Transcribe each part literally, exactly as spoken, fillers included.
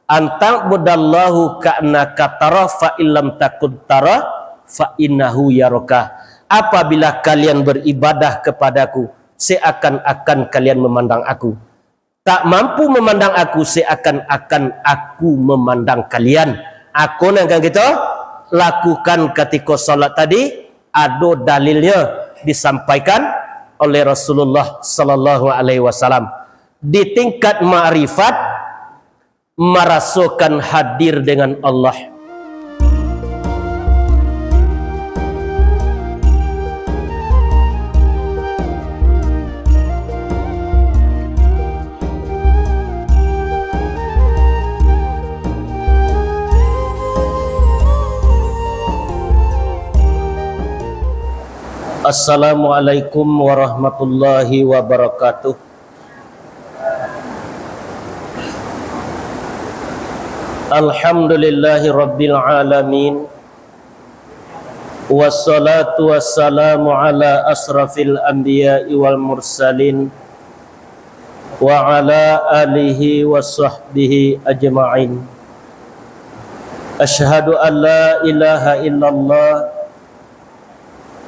An ta'budallahu ka'annaka tarah, fa illam takun tarah, fa innahu yaraka. Apabila kalian beribadah kepada-Ku, seakan-akan kalian memandang Aku. Tak mampu memandang Aku, seakan-akan Aku memandang kalian. Ako nan kan kito lakukan katiko salat tadi, ado dalilnyo disampaikan oleh Rasulullah sallallahu alaihi wasallam. Di tingkat makrifat, marasokan hadir dengan Allah. Assalamualaikum warahmatullahi wabarakatuh. Alhamdulillahi rabbil alamin. Wassalatu wassalamu ala asrafil anbiya'i wal mursalin, wa ala alihi wa sahbihi ajma'in. Asyhadu an la ilaha illallah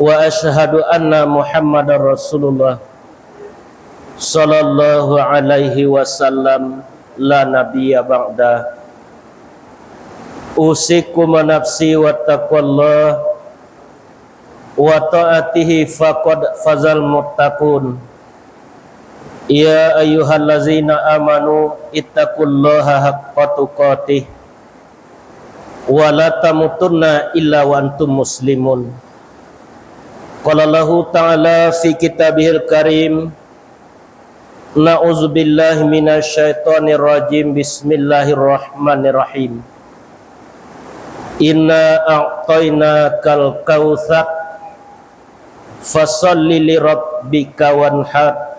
wa asyhadu anna Muhammadar Rasulullah, sallallahu alaihi wasallam, la nabiyya ba'da. Usikum wa nafsi wa taqwallah wa ta'atihi, faqad fazal muttaqun. Ya ayyuhallazina amanu ittaqullaha haqqa tuqatih, wa la tamutunna illa wa antum muslimun. Qala Allahu ta'ala fi kitabihil karim, na'udzubillahi minasyaitonirrajim, bismillahirrahmanirrahim. Inna a'tainakal kautsar, fasalli li rabbika wanhar,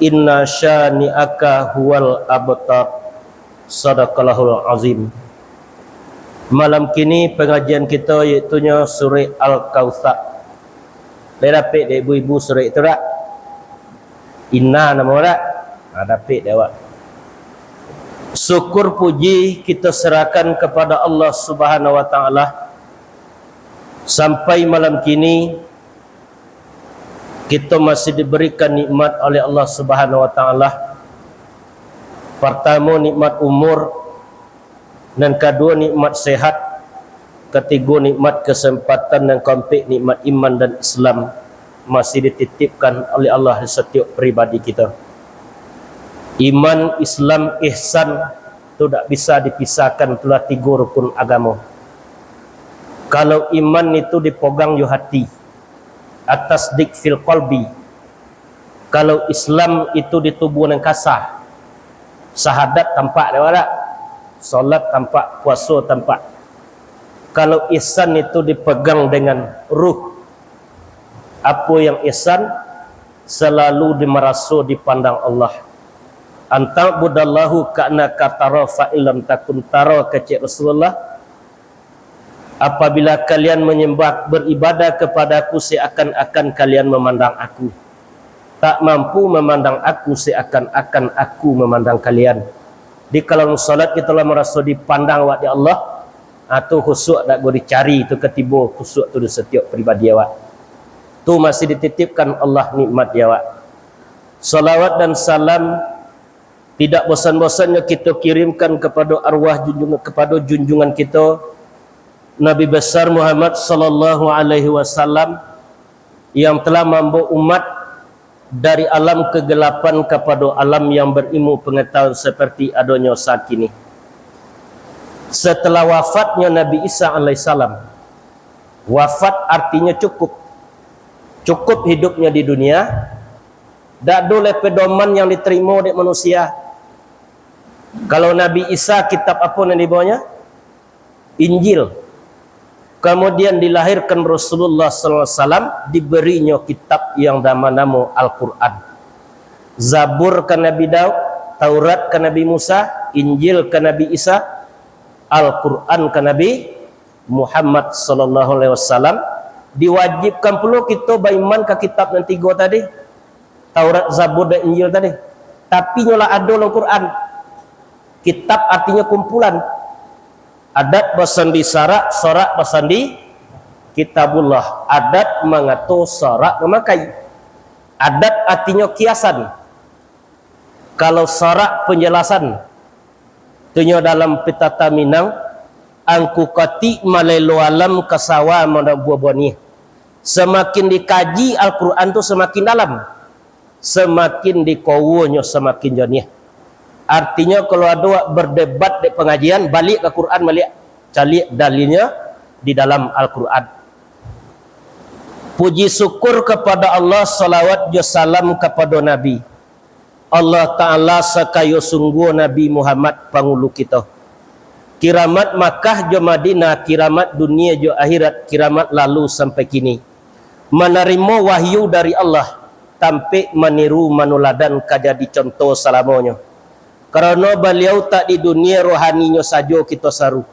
inna syani'aka huwal abtar. Sadaqallahul azim. Malam kini pangajian kito yaitunyo surek Al-Kautsar. Lai dapek dek ibu-ibu surek tu dak? Inna namo dak? Ha, dapek dek awak. Syukur puji kito serahkan kepada Allah Subhanahu wa Ta'ala. Sampai malam kini, kito masih diberikan nikmat oleh Allah Subhanahu wa Ta'ala. Partamo, nikmat umur, nan kaduo, nikmat sehat, katigo, nikmat kesempatan, nan kaampek, nikmat iman dan Islam masih dititipkan oleh Allah di satiok pribadi kito. Iman, Islam, ihsan tu dak bisa dipisahkan, itulah tigo rukun agamo. Kalau iman itu dipogang jo hati, at-tasdiq fil qalbi. Kalau Islam itu di tubuah nan kasa, sahadat tampak dek awak dak? Salat tampak, puaso tampak. Kalau ihsan itu dipegang dengan ruh, apo yang ihsan? Selalu dimaraso dipandang Allah. An ta'budallahu ka'annaka tarah, fa illam takun tarah, kecek Rasulullah. Apabila kalian menyembah, beribadah kepada-Ku, seakan-akan kalian memandang Aku. Tak mampu memandang Aku, seakan-akan Aku memandang kalian. Di kalau salat kito lah maraso dipandang awak dek Allah, ha, tu khusyuk dak go dicari, tu katibo khusyuk tu di satiok pribadi awak. Tu masih dititipkan Allah nikmat di awak. Salawat dan salam tidak bosan-bosannyo kito kirimkan kapado arwah junjungan, kapado junjungan kito, Nabi Besar Muhammad sallallahu alaihi wasallam, yang telah mambawa umat dari alam kegelapan kapado alam yang berilmu pengetahuan seperti adonyo sakini. Setelah wafatnyo Nabi Isa alaihissalam, wafat artinyo cukup, cukup hidupnyo di dunia, dak ado lai pedoman yang diterimo dek manusia. Kalau Nabi Isa, kitab apo nan dibawanyo? Injil. Kemudian dilahirkan Rasulullah sallallahu alaihi wasallam, diberinyo kitab yang nama-namo Al-Quran. Zabur ka Nabi Daud, Taurat ka Nabi Musa, Injil ka Nabi Isa, Al-Quran ka Nabi Muhammad sallallahu alaihi wasallam. Diwajibkan pulo kito baiman ka kitab nan tigo tadi, Taurat, Zabur, dan Injil tadi. Tapi nyo lah ado dalam Quran. Kitab artinyo kumpulan. Adat basandi syarak, syarak basandi kitabullah. Adat mangato, syarak mamakai. Adat artinyo kiasan. Kalau syarak panjalasan, tu nyo dalam pitata Minang, angku katik malelo alam ka sawah manabuah baniah. Samakin dikaji Al-Quran tu samakin dalam, samakin dikowonyo samakin janiah. Artinyo, kalau ado awak berdebat dek pangajian, baliak ka Quran baliak, caliak dalilnyo di dalam Al-Quran. Puji syukur kapado Allah, salawat jo salam kapado Nabi. Allah Ta'ala sakayo sungguah Nabi Muhammad pangulu kito. Kiramat Makkah jo Madinah, kiramat dunia jo akhirat, kiramat lalu sampai kini. Manarimo wahyu dari Allah, tampek maniru manuladan ka jadi contoh salamonyo. Karano baliau tak di dunia, rohaninyo sajo kito saru.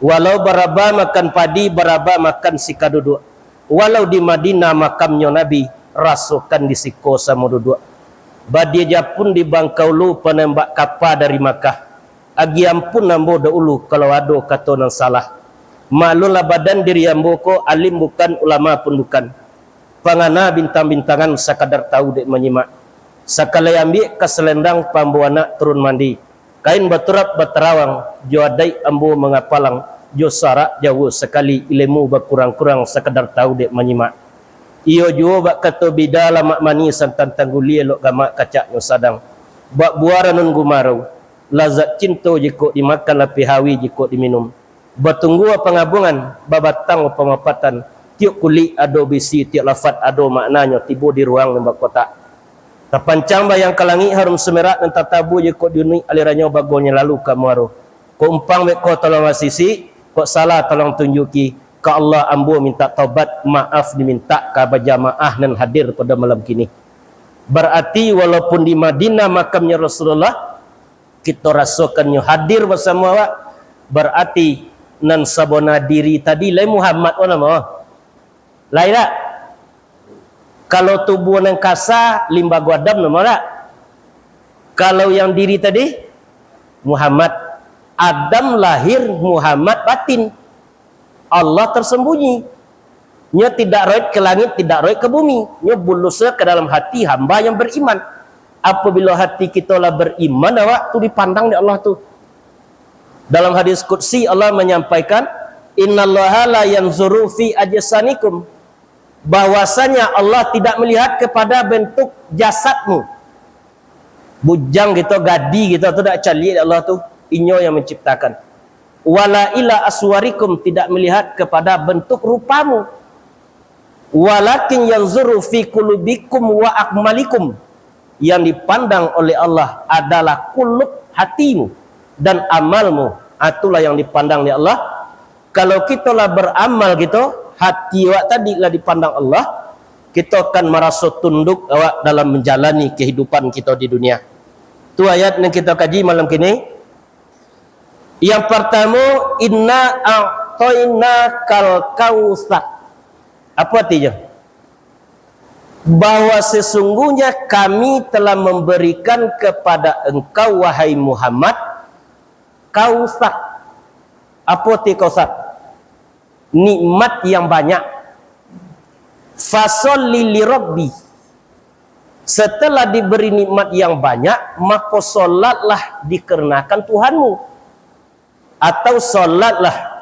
Walau baraba makan padi, baraba makan sikaduduak. Walau di Madinah makamnyo Nabi, rasokan di siko samo duduak. Badia japun di bangkaulu panembak kapa dari Makkah. Agiah ampun ambo dahulu kalau ado kato nan salah. Maklumlah badan diri ambo ko, alim bukan, ulama pun bukan. Pangana bintang-bintangan sakadar tahu dek manyimak. Sakali ambiak ka salendang pambawa anak turun mandi. Kain baturap batarawang, jo adaik ambo mangapalang, jo sarak Jawa sakali ilmu bakurang-kurang sakadar tahu dek manyimak. Iyo juo bak kato bida lamak manih santan tangguli elok gamak kacaknyo sadang. Bak buah ranun gumarau, lazat cinto jikok dimakan lapeh hawi jikok diminum. Batunggu pangabungan, babatang pamapatan, tiok kulik ado bisi, tiok lafat ado maknanyo, tibo di ruang nan bakotak. Tapancang bayang ka langik harum sumerak nan tatabu jikok diunuik alirannyo bagonyo lalu ka muaro. Kok umpang beko tolong asisi, kok salah tolong tunjuki. Ka Allah ambo mintak taubat, maaf dimintak ka bajamaah nan hadir pado malam kini. Barati walaupun di Madinah makamnyo Rasulullah, kito rasokannyo hadir basamo awak, barati nan sabana diri tadi lai Muhammad ko namo. Lai dak? Kalau tubuah nan kasa, limbago Adam namo dak? Kalau yang diri tadi, Muhammad. Adam lahir, Muhammad batin. Allah tersembunyi. Nyo tidak roit ke langit, tidak roit ke bumi. Nyo buluso ke dalam hati hamba yang beriman. Apabila hati kito lah beriman, awak tu dipandang dek Allah tu. Dalam hadis qudsi, Allah menyampaikan, "Innallaha la yanzuru fi ajsamikum," bahwasanya Allah tidak melihat kepada bentuk jasadmu. Bujang kito, gadih kito tu dak caliak dek Allah tu, Inyo yang menciptakan. "Wala ila aswarikum," tidak melihat kepada bentuk rupamu. "Walakin yanzuru fi qulubikum wa a'malikum." Yang dipandang oleh Allah adalah kulub, hatimu, dan amalmu. Ah, itulah yang dipandang oleh Allah. Kalau kito lah baramal kito, hati awak tadi lah dipandang Allah, kito akan maraso tunduk awak dalam manjalani kahidupan kito di dunia. Tu ayat yang kito kaji malam kini. Yang partamo, "Inna a'toina kal kausar." Apo artinyo? Bahwa sesungguhnya Kami telah memberikan kepada engkau, wahai Muhammad, kausar. Apo arti kausar? Nikmat yang banyak. "Fasolli li Rabbi." Setelah diberi nikmat yang banyak, mako solatlah dikarenakan Tuhanmu. Atau solatlah,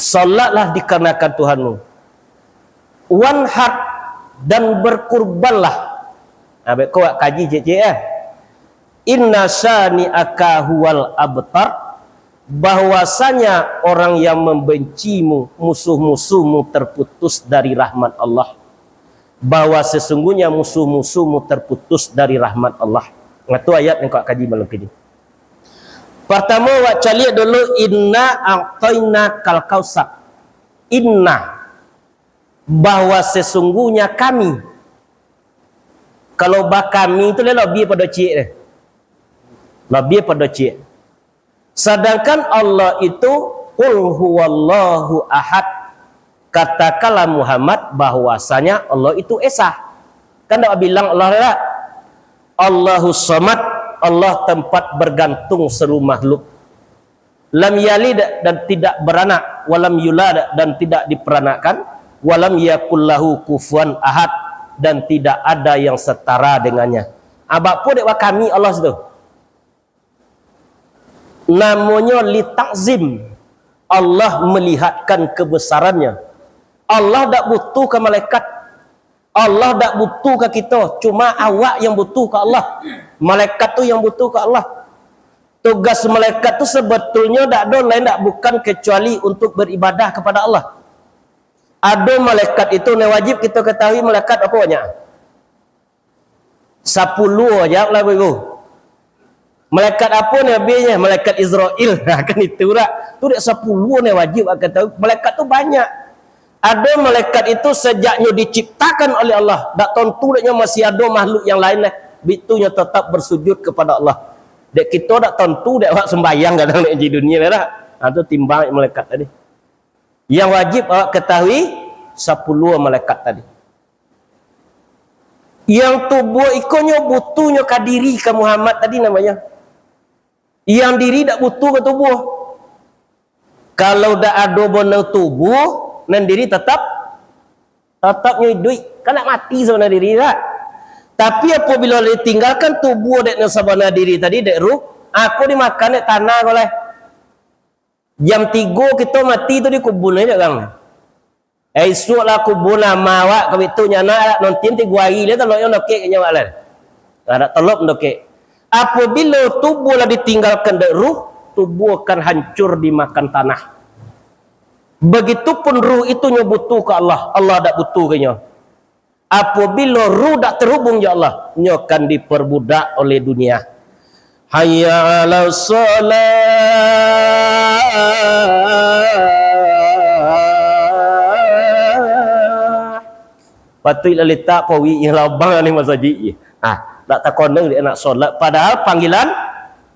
solatlah dikarenakan Tuhanmu. "Wanhar," dan berkurbanlah. Nah, baik ko awak kaji ciek-ciek, eh. "Inna syani'aka huwal abtar," bahwasanya orang yang membencimu, musuh-musuhmu terputus dari rahmat Allah. Bahwa sesungguhnya musuh-musuhmu terputus dari rahmat Allah. Nah, tu ayat yang kau kaji malam kini. Pertama, awak caliak dulu, "Inna a'toina kal kausar." Inna, bahwa sesungguhnya Kami. Kalau ba Kami tu lah labiah pado ciek deh. Labiah pado ciek. Sadangkan Allah itu, "Qul huwallahu ahad." Katakanlah Muhammad bahwasanya Allah itu Esa. Kan dak bilang Allah dak? "Allahus Samad." Allah tempat bergantung seluruh makhluk. Lam yalid, dan tidak beranak, walam yulad, dan tidak diperanakkan, walam yakul lahu kufuwan ahad, dan tidak ada yang setara dengannya. Abak pun dek wakami Allah situ. Namonyo litakzim. Allah melihatkan kebesarannya. Allah dak butuh ka malaikat. Allah dak butuh ka kito, cuma awak yang butuh ka Allah. Malaikat tu yang butuh ka Allah. Tugas malaikat tu sebetulnyo dak ado lain dak bukan kecuali untuk beribadah kepada Allah. Ado malaikat itu nan wajib kito ketahui, malaikat apo banyak? Sapuluah, jawablah, Ibu. Malaikat apo nan abihnyo? Malaikat Izrail. Nah, kan itu dak. Tu dek sapuluah nan wajib awak ketahui. Malaikat tu banyak. Ado malaikat itu sajaknyo diciptakan oleh Allah, dak tontu dek nyo masih ado makhluk yang lain lah. Bitu nyo tetap bersujud kepada Allah. Dek kito dak tontu dek awak sembahyang kadang dek di dunia lah. Ha, tu timbang malaikat tadi. Yang wajib awak ketahui, sapuluah malaikat tadi. Yang tubuah iko nyo butuh nyo ka diri ka Muhammad tadi namonyo. Yang diri dak butuh ka tubuah. Kalau dak ado bana tubuah, nan diri tatap, tatap nyo iduik. Kan nak mati sabana diri dak? Tapi apabila ditinggalkan tubuah dek nan sabana diri tadi, dek ruh, aku dimakan dek tanah ko lai. Jam tigo kito mati tu dikubun aja, Kang. Eh, isuak lah kubun ama awak, kami tu nyanak lah, nontin tigo hari lah, teloknyo dokek nyo awak lah. Nah, dak telok dokek. Apabila tubuh lah ditinggalkan dek ruh, tubuh akan hancur dimakan tanah. Begitupun ruh itu nyo butuh ka Allah, Allah dak butuh ka nyo. Apabila ruh dak terhubung jo Allah, nyo akan diperbudak oleh dunia. Hayya 'alas shalah. Patuik lah letak pawi yang labang ni masajid. Ah, tak takoneng dia nak solat. Padahal panggilan,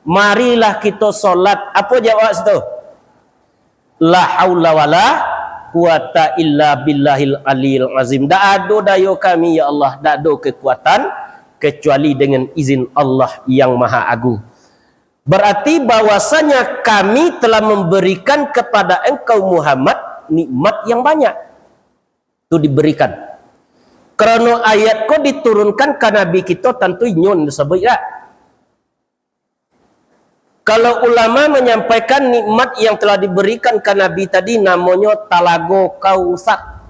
marilah kita solat. Apa jawab situ? La haula wala quwata illa billahil aliyil azim. Dak ado dayo kami, ya Allah, dak ado kekuatan kecuali dengan izin Allah yang Maha Agung. Berarti bahwasanya kami telah memberikan kepada engkau Muhammad nikmat yang banyak. Tu diberikan. Karena ayat ko diturunkan ka Nabi kito, tantu inyo disebut ya. Kalau ulama menyampaikan nikmat yang telah diberikan ka Nabi tadi namonyo Talago Kausar.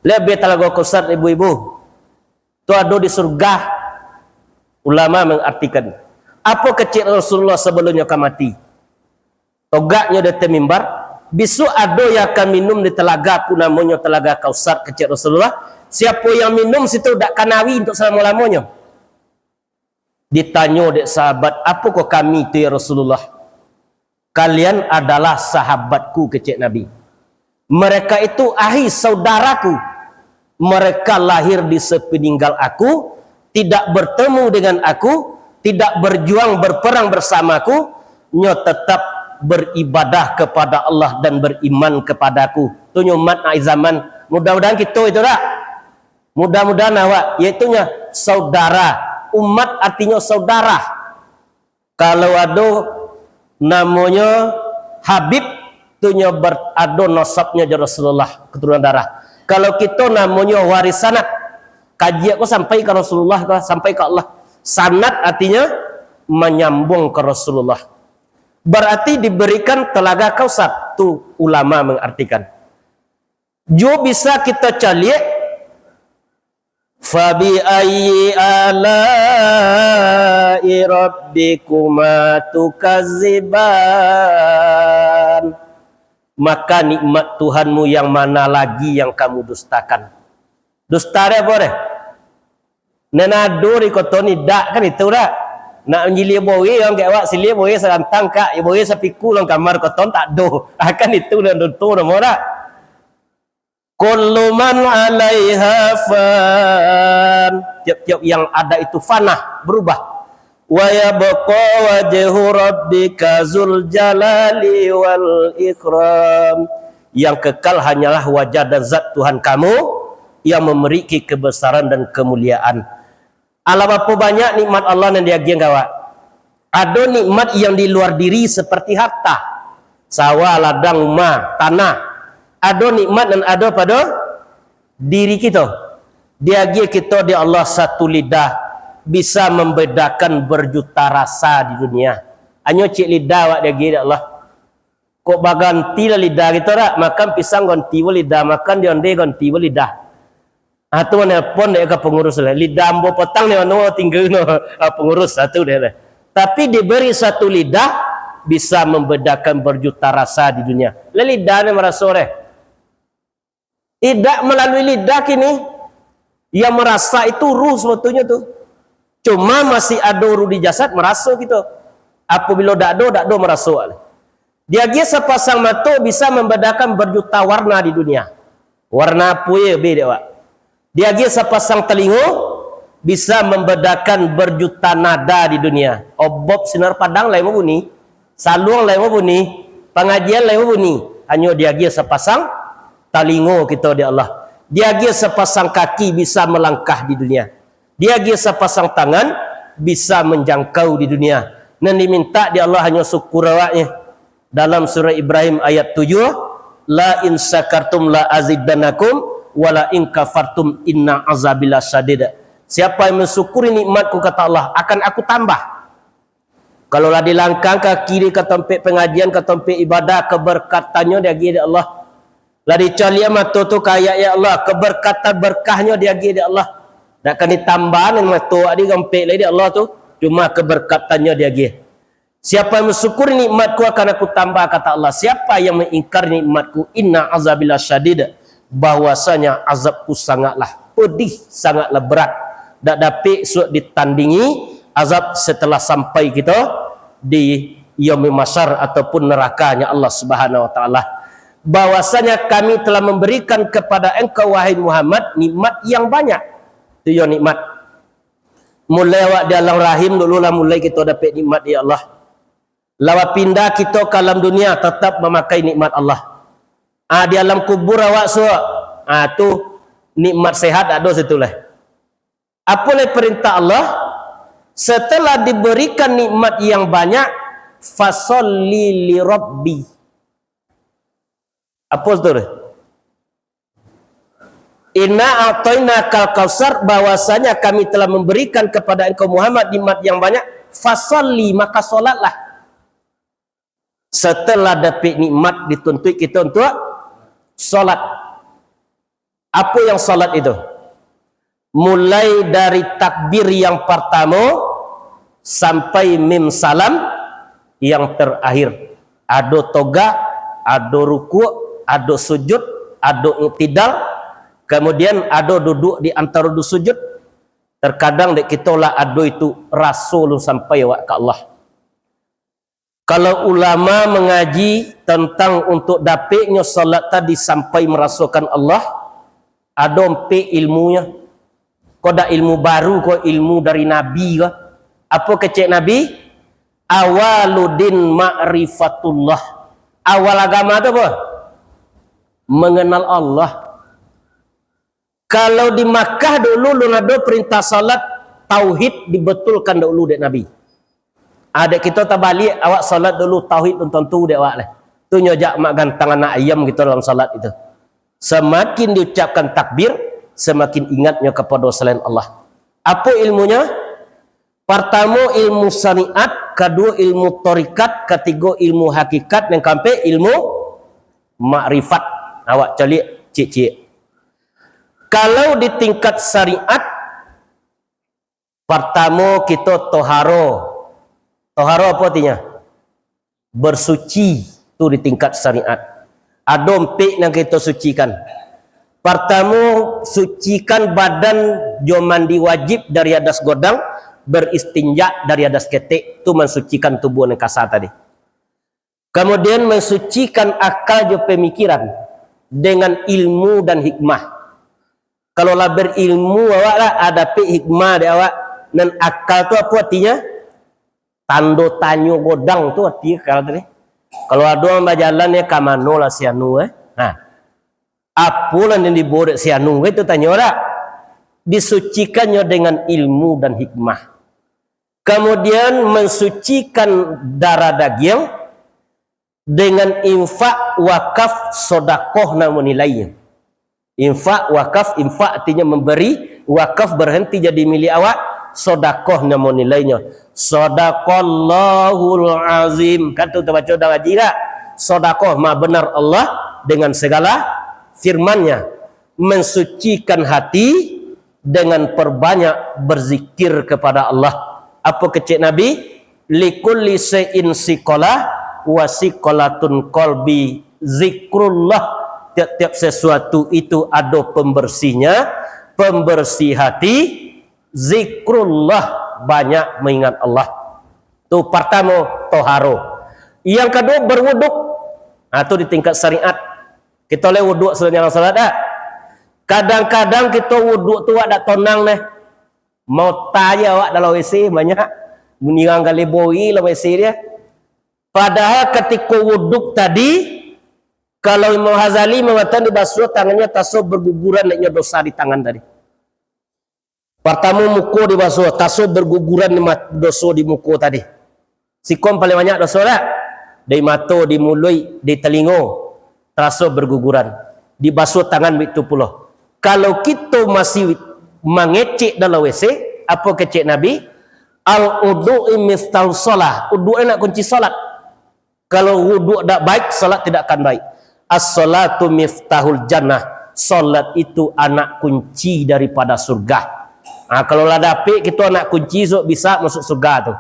Lebih Talago Kausar, ibu-ibu. Tu ado di surga. Ulama mengartikan. Apa kecek Rasulullah sebelumnyo ka mati? Togaknyo di atas mimbar, "Bisuak ado yang akan minum di talaga-Ku namonyo Talaga Kausar," kecek Rasulullah. "Siapo yang minum situ dak kanawi untuk salamo-lamonyo." Ditanyo dek sahabat, "Apokoh kami tu, ya Rasulullah?" "Kalian adalah sahabat-Ku," kecek Nabi. "Mereka itu ahli saudara-Ku. Mereka lahir di sepeninggal Aku, tidak bertemu dengan Aku, tidak berjuang berperang bersama-Ku, nyo tetap beribadah kepada Allah dan beriman kepada-Ku." Tu nyo umat akhir zaman. Mudah-mudahan kito itu dak. Mudah-mudahan awak, yaitu nyo saudara. Umat artinyo saudara. Kalau ado namonyo Habib, tu nyo ber-, ado nasabnyo jo Rasulullah, keturunan darah. Kalau kito namonyo waris sanad, kaji ko sampai ka Rasulullah ko, sampai ka Allah. Sanad artinyo manyambung ka Rasulullah. Berarti diberikan Talaga Kausar, tu ulama mengartikan. Juo bisa kito caliak, "Fabi ayyi ala'i rabbikuma tukadziban?" Maka nikmat Tuhanmu yang mana lagi yang kamu dustakan? Dusta deh, apo deh? Nan ado di koton idak kan itu dak? Nak manjilia boe, urang kek awak silia boe sarantang, kak, ya boe sapiku dalam kamar koton tak ado. Akan itu nan dusto namo dak? Kullu man 'alaiha fan. Tiap-tiap yang ada itu fana, berubah. Wa yabqa wajhu rabbika dzul jalali wal ikram. Yang kekal hanyalah wajah dan zat Tuhan kamu yang memiliki kebesaran dan kemuliaan. Alah bapo banyak nikmat Allah nan diagiah ka awak. Ado nikmat yang di luar diri seperti harta, sawah, ladang, umah, tanah. Ado nikmat nan ado pado diri kito. Diagiah kito di Allah satu lidah, bisa membedakan berjuta rasa di dunia. Hanyo cik lidah awak diagiah di Allah. Kok baganti lah lidah kito dak? Makan pisang ganti pun lidah, makan di onde ganti pun lidah. Ah, tu manelpon dek ka pengurus lah. Lidah ambo potang di mano tingga no? Ah, pengurus satu dek lah. Tapi diberi satu lidah, bisa membedakan berjuta rasa di dunia. Lah lidah ni maraso deh. Idak melalui lidah kini. Yang merasa itu ruh sebetulnya tu. Cuma masih ado ruh di jasad, meraso kito. Apabila dak ado, dak ado meraso. Diagiah sapasang mato bisa membedakan berjuta warna di dunia. Warna apo ye be dek awak. Diagiah sapasang talingo bisa membedakan berjuta nada di dunia. Obop sinar padang lai mabuni, saluang lai mabuni, pangajian lai mabuni. Hanyo diagiah sapasang talingo kito di Allah. Diagiah sapasang kaki bisa melangkah di dunia. Diagiah sapasang tangan bisa manjangkau di dunia. Nan dimintak di Allah hanyo syukur awaknyo. Dalam surah Ibrahim ayat tujuh, "La in syakartum la azidannakum, wa la in kafartum inna azabi lasyadid." Siapa yang mensyukuri nikmat-Ku, kata Allah, akan Aku tambah. Kalau lah dilangkahkan kaki di ka tampek pengajian, ka tampek ibadah, keberkatannyo diagiah dek Allah. Lah dicaliak mato tu ka ayat, ya Allah, keberkatan berkahnyo diagiah dek Allah. Dak kan ditambahan mato di gampek lai dek Allah tu, cuma keberkatannyo diagiah. Siapa yang mensyukuri nikmat-Ku akan Aku tambah, kata Allah. Siapa yang mengingkari nikmat-Ku, inna azabi lasyadid, bahwasanya azab-Ku sangatlah pedih, sangatlah berat. Dak dapek suak ditandingi azab setelah sampai kito di yaumil mahsyar ataupun nerakanya Allah Subhanahu wa Taala. Bahwasanya Kami telah memberikan kepada engkau, wahai Muhammad, nikmat yang banyak. Tu yo nikmat. Mulai awak di alam rahim dulu lah mulai kito dapek nikmat, ya Allah. Lawa pindah kito ka alam dunia, tatap mamakai nikmat Allah. Ah, di alam kubur awak suak. Ah, tu nikmat sehat ado situ lah. Apo lai perintah Allah? Setelah diberikan nikmat yang banyak, fasalli li rabbi. Apo situ? Inna a'tainakal kautsar, bahwasanya Kami telah memberikan kepada engkau Muhammad nikmat yang banyak, fasalli, maka salatlah. Setelah dapek nikmat, dituntuik kito untuak salat. Apo yang salat itu? Mulai dari takbir yang partamo sampai mim salam yang terakhir. Ado toga, ado rukuk, ado sujud, ado iktidal, kemudian ado duduk di antaro duo sujud. Terkadang dek kito lah ado itu raso alun sampai awak ka Allah. Kalau ulama mangaji tantang untuak dapeknyo salat tadi sampai marasokan Allah, ado ampek ilmunyo. Ko dak ilmu baru, ko ilmu dari Nabi ko. Apo kecek Nabi? Awaluddin ma'rifatullah. Awal agama tu apo? Mengenal Allah. Kalau di Makkah dulu alun ado perintah salat, tauhid dibetulkan dahulu dek Nabi. Ah, dek kito tabaliak, awak salat dulu, tauhid alun tantu dek awak lah. Tu nyo jak mak gantang anak ayam kito dalam salat itu. Samakin diucapkan takbir, samakin ingatnyo kapado salain Allah. Apo ilmunyo? Partamo ilmu syariat, kaduo ilmu tarikat, katigo ilmu hakikat, nan kaampek ilmu makrifat. Awak caliak ciek-ciek. Kalau di tingkat syariat, partamo kito toharo. Toharo apo artinyo? Bersuci, tu di tingkat syariat. Ado ampek nan kito sucikan. Partamo, sucikan badan jo mandi wajib dari hadas godang, beristinja dari hadas ketek, tu mansucikan tubuah nan kasa tadi. Kamudian, mansucikan aka jo pamikiran dengan ilmu dan hikmah. Kalau lah berilmu awak lah, ah, dapek hikmah dek awak, nan aka tu apo artinyo? Tando tanyo godang tu arti aka tadi. Kalau ado urang bajalan, yo, ka mano lah si anu, eh? Nah, apo lah nan dibao dek si anu, kan itu tanyo dak? disucikannyo dengan ilmu dan hikmah. Kemudian mensucikan darah daging dengan infak, wakaf, sodakoh namo nilainyo. Infak, wakaf, infak artinyo memberi, wakaf berhenti jadi milik awak, sodakoh namo nilainyo. Sadaqallahul azim. Kan tu tabaco dalam haji tak? Sodakoh, maha benar Allah dengan segala firman-Nya. Mensucikan hati dengan perbanyak berzikir kepada Allah. Apo kecek Nabi? "Likulli syai'in siqalah, wa siqalatun qalbi zikrullah." Tiap-tiap sesuatu itu ado pembersihnya, pembersih hati, zikrullah, banyak mengingat Allah. Tu pertama, toharo. Yang kedua, berwuduk. Ha, tu di tingkat syariat. Kito lai wuduk sabanyak salat dak? Kadang-kadang kito wuduk tu awak dak tonang neh. Mauta je awak dalam W C banyak. Bunyi urang gali boi dalam W C dia. Padahal katiko wuduk tadi, kalau Imam Ghazali mangatakan dibasuah tangannyo taso berguguran naiknyo dosa di tangan tadi. Partamo muko dibasuah, taso berguguran di mat-, doso di muko tadi. Siko paling banyak doso dak? Dari mato, di muluik, di talingo, taraso berguguran. Dibasuah tangan baitu pulo. Kalau kito masih mangecek dalam W C, apo kecek Nabi? "Al wudu'i miftahus shalah." Wuduk nak kunci salat. Kalau wuduk dak baik, salat tidak akan baik. "As-shalatu miftahul jannah." Salat itu anak kunci daripada surga. Ha, kalau lah dapek kito anak kunci, sok bisa masuk surga tu.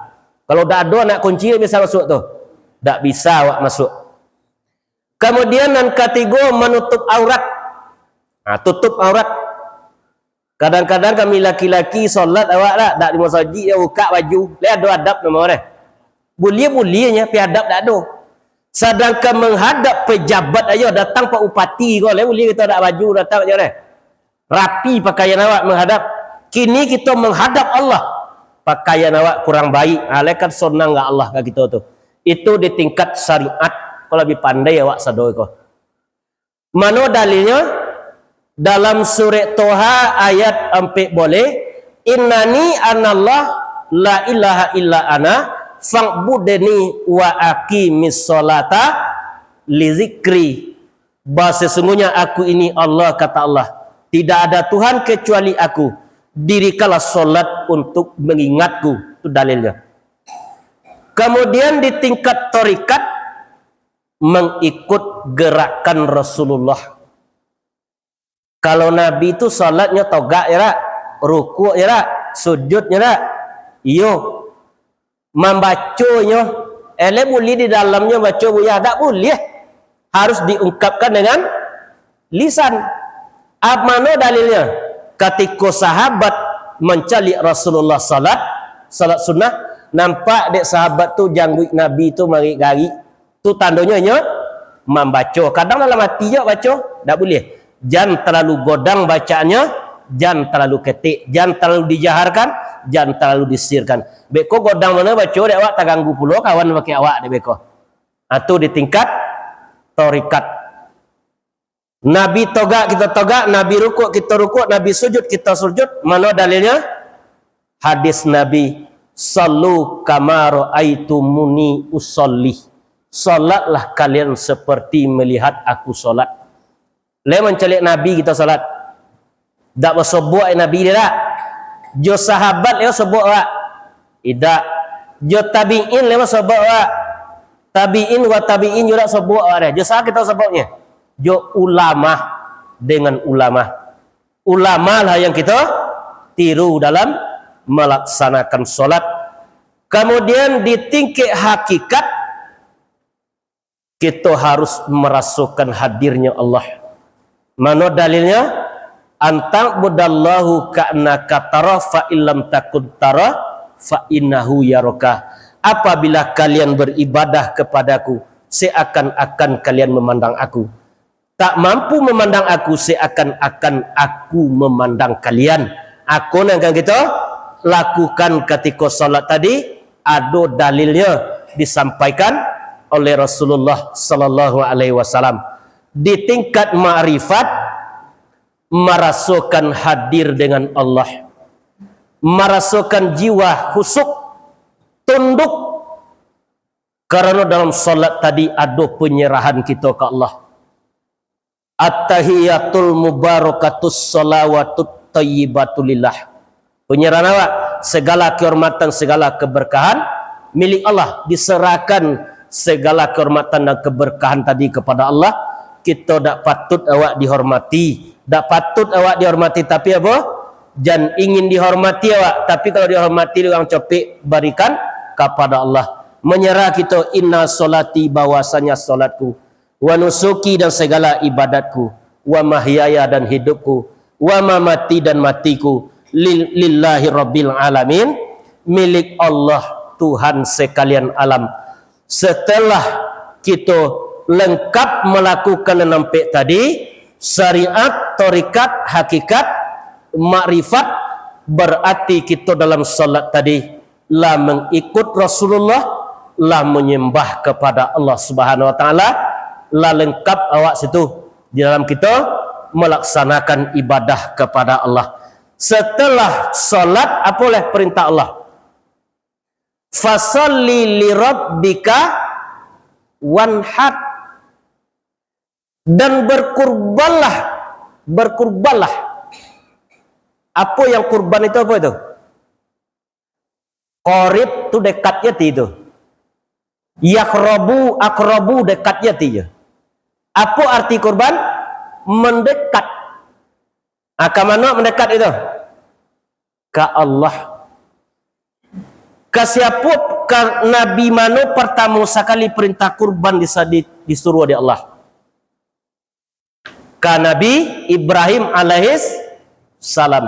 Kalau dak ado anak kunci, bisa masuk tu? Dak bisa awak masuk. Kemudian nan katigo, menutup aurat. Ha, tutup aurat. Kadang-kadang kami laki-laki solat awak lah, dak di masajik, yo bukak baju. Lai ado adab namo deh. Buliah-buliahnyo, tapi adab dak ado. Sadangkan menghadap pejabat ayo, datang Pak Bupati ko, lai buliah kito dak baju, datang ajo deh. Rapi pakaian awak menghadap. Kini kito menghadap Allah. Pakaian awak kurang baik, ha, lai kan sonang ka Allah ka kito tu. Itu di tingkat syariat, ko labiah pandai awak sado ko. Mano dalilnyo? Dalam Surek Toha ayat ampek boleh, "Innani anallah la ilaha illa ana, fa'budni wa aqimis sholata li zikri." Bah, sesungguhnya Aku ini Allah, kata Allah, tidak ada Tuhan kecuali Aku, dirikanlah solat untuk mengingatku. Itu dalilnya. Kemudian di tingkat torikat, mengikut gerakan Rasulullah. Kalau Nabi tu salatnyo togak je dak, rukuk je dak, sujud je dak? Iyo. Mambaconyo, eleh buliah di dalamnyo baco buya? Dak buliah. Harus diungkapkan dengan lisan. Ab-, mano dalilnyo? Katiko sahabat mancaliak Rasulullah salat, salat sunnah, nampak dek sahabat tu jangguik Nabi tu marik-garik. Tu tandonyo inyo mambaco. Kadang dalam ati jo baco, dak buliah. Jan talalu godang bacaannyo, jan talalu ketek, jan talalu dijaharkan, jan talalu disirkan. Beko godang mano baco dek awak, taganggu pulo kawan bakeh awak dek beko. Atau di tingkat torikat. Nabi togak, kito togak, Nabi rukuk, kito rukuk, Nabi sujud, kito sujud. Mano dalilnyo? Hadis Nabi, "Sallu kama raaitumuni usalli." Salatlah kalian seperti melihat aku salat. Lai mancaliak Nabi kito salat. Dak basobok Nabi dia dak. Jo sahabat lai basobok dak. Idak. Jo tabiin lai basobok dak. Tabiin wa tabiin jo dak sobok dak. Jo sia kito soboknyo? Jo ulama dengan ulama. Ulama lah yang kito tiru dalam melaksanakan salat. Kemudian di tingkat hakikat, kito harus marasokan hadirnyo Allah. Mano dalilnyo? "Anta'budallaha ka'annaka tarah, fa illam takun tarah, fa innahu yaraka." Apabila kalian beribadah kepada-Ku, seakan-akan kalian memandang Aku. Tak mampu memandang Aku, seakan-akan Aku memandang kalian. Ako nan kan kito lakukan katiko salat tadi, ado dalilnyo disampaikan oleh Rasulullah sallallahu alaihi wasallam. Di tingkat makrifat, marasokan hadir dengan Allah, marasokan jiwa khusyuk, tunduk, karano dalam salat tadi ado panyarahan kito ka Allah. At-tahiyatul mubarakatus shalawatut thayyibatu lillah. Panyarahan awak, segala kehormatan, segala keberkahan milik Allah. Diserahkan segala kehormatan dan keberkahan tadi kepada Allah. Kito dak patut awak dihormati, dak patut awak dihormati, tapi apo? Jan ingin dihormati awak, tapi kalau dihormati urang copek, barikan kapada Allah. Manyarah kito, inna sholati, bahwasanya salatku, wa nusuki, dan segala ibadatku, wa mahyaya, dan hidupku, wa mamati, dan matiku, lil-, lillahi rabbil alamin, milik Allah, Tuhan sekalian alam. Setelah kito lengkap malakukan nan ampek tadi, syariat, tarikat, hakikat, makrifat, berarti kito dalam salat tadi lah mangikut Rasulullah, lah manyambah kapada Allah Subhanahu wa Taala, lah lengkap awak situ di dalam kito malaksanakan ibadah kapada Allah. Setelah salat, apo lai perintah Allah? Fasalli lirabbika wanhar. Dan berkurbanlah, berkurbanlah. Apo yang kurban itu, apo itu? Qarib tu dekatnya ti itu. Yaqrabu, aqrabu dekatnya ti je. Apo arti kurban? Mendekat. Ah, ka mano mendekat itu? Ka Allah. Ka siapo, ka nabi mano partamo sakali perintah kurban disa-, di-, disuruah dek Allah? Ka Nabi Ibrahim alaihis salam.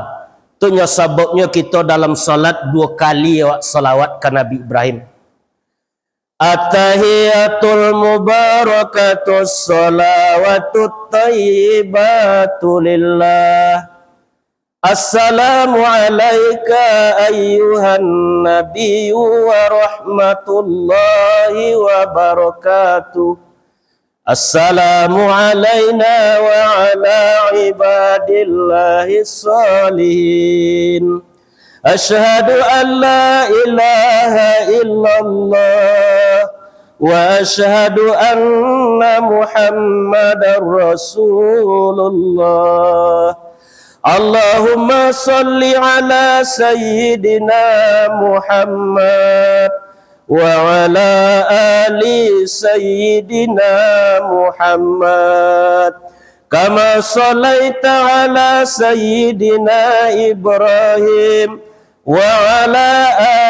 Tu nyo sababnyo kito dalam salat duo kali awak salawat ka Nabi Ibrahim. At-tahiyatul mubarakatus shalawatut thayyibatu lillah. Assalamu alaika ayyuhan nabiyyu wa rahmatullahi wa barakatuh. Assalamu alaina wa ala ibadillahi shalihin. Asyhadu an la ilaha illallah wa asyhadu anna Muhammadar Rasulullah. Allahumma shalli ala Sayyidina Muhammad wa ala ali Sayyidina Muhammad, kama shallaita ala Sayyidina Ibrahim wa ala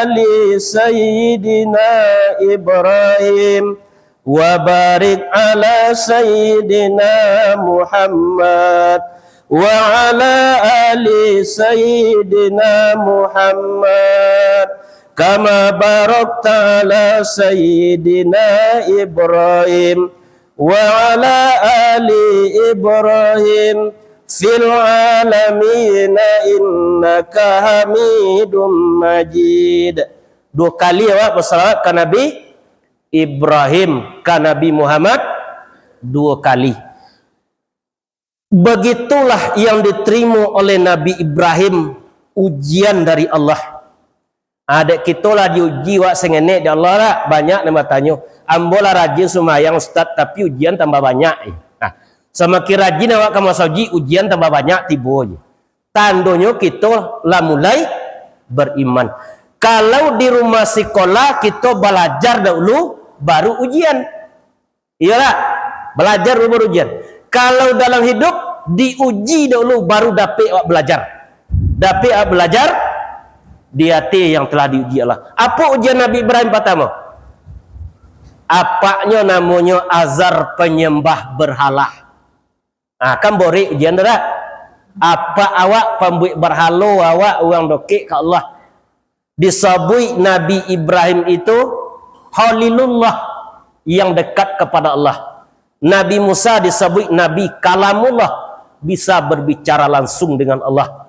ali Sayyidina Ibrahim, wa barik ala Sayyidina Muhammad wa ala ali Sayyidina Muhammad, kama barakta ala Sayyidina Ibrahim wa ala ali Ibrahim fil alamin innaka Hamidum Majid. Duo kali awak basalawat ka Nabi Ibrahim, ka Nabi Muhammad duo kali. Begitulah yang diterima oleh Nabi Ibrahim, ujian dari Allah. Ah, dek kito lah diuji wak sangenek dek Allah lah. Banyak nan batanyo, "Ambo lah rajin sumbayang, Ustaz, tapi ujian tambah banyak." Eh. Nah, samakin rajin awak ka masajik, ujian tambah banyak tibo je. Tandonyo kito lah mulai beriman. Kalau di rumah sikolah, kito balajar dahulu, baru ujian. Iyolah, balajar dulu baru ujian. Kalau dalam hidup, diuji dahulu, baru dapek awak balajar. Dapek awak balajar di ati yang telah diuji Allah. Apo ujian Nabi Ibrahim partamo? Apaknyo namonyo Azar, panyambah berhala. Ah, kan borek ujian tu dak? Apak awak pambuek barhalo, awak urang dokek ka Allah. Disabuik Nabi Ibrahim itu Khalilullah, yang dekat kepada Allah. Nabi Musa disabuik Nabi Kalamullah, bisa berbicara langsung dengan Allah.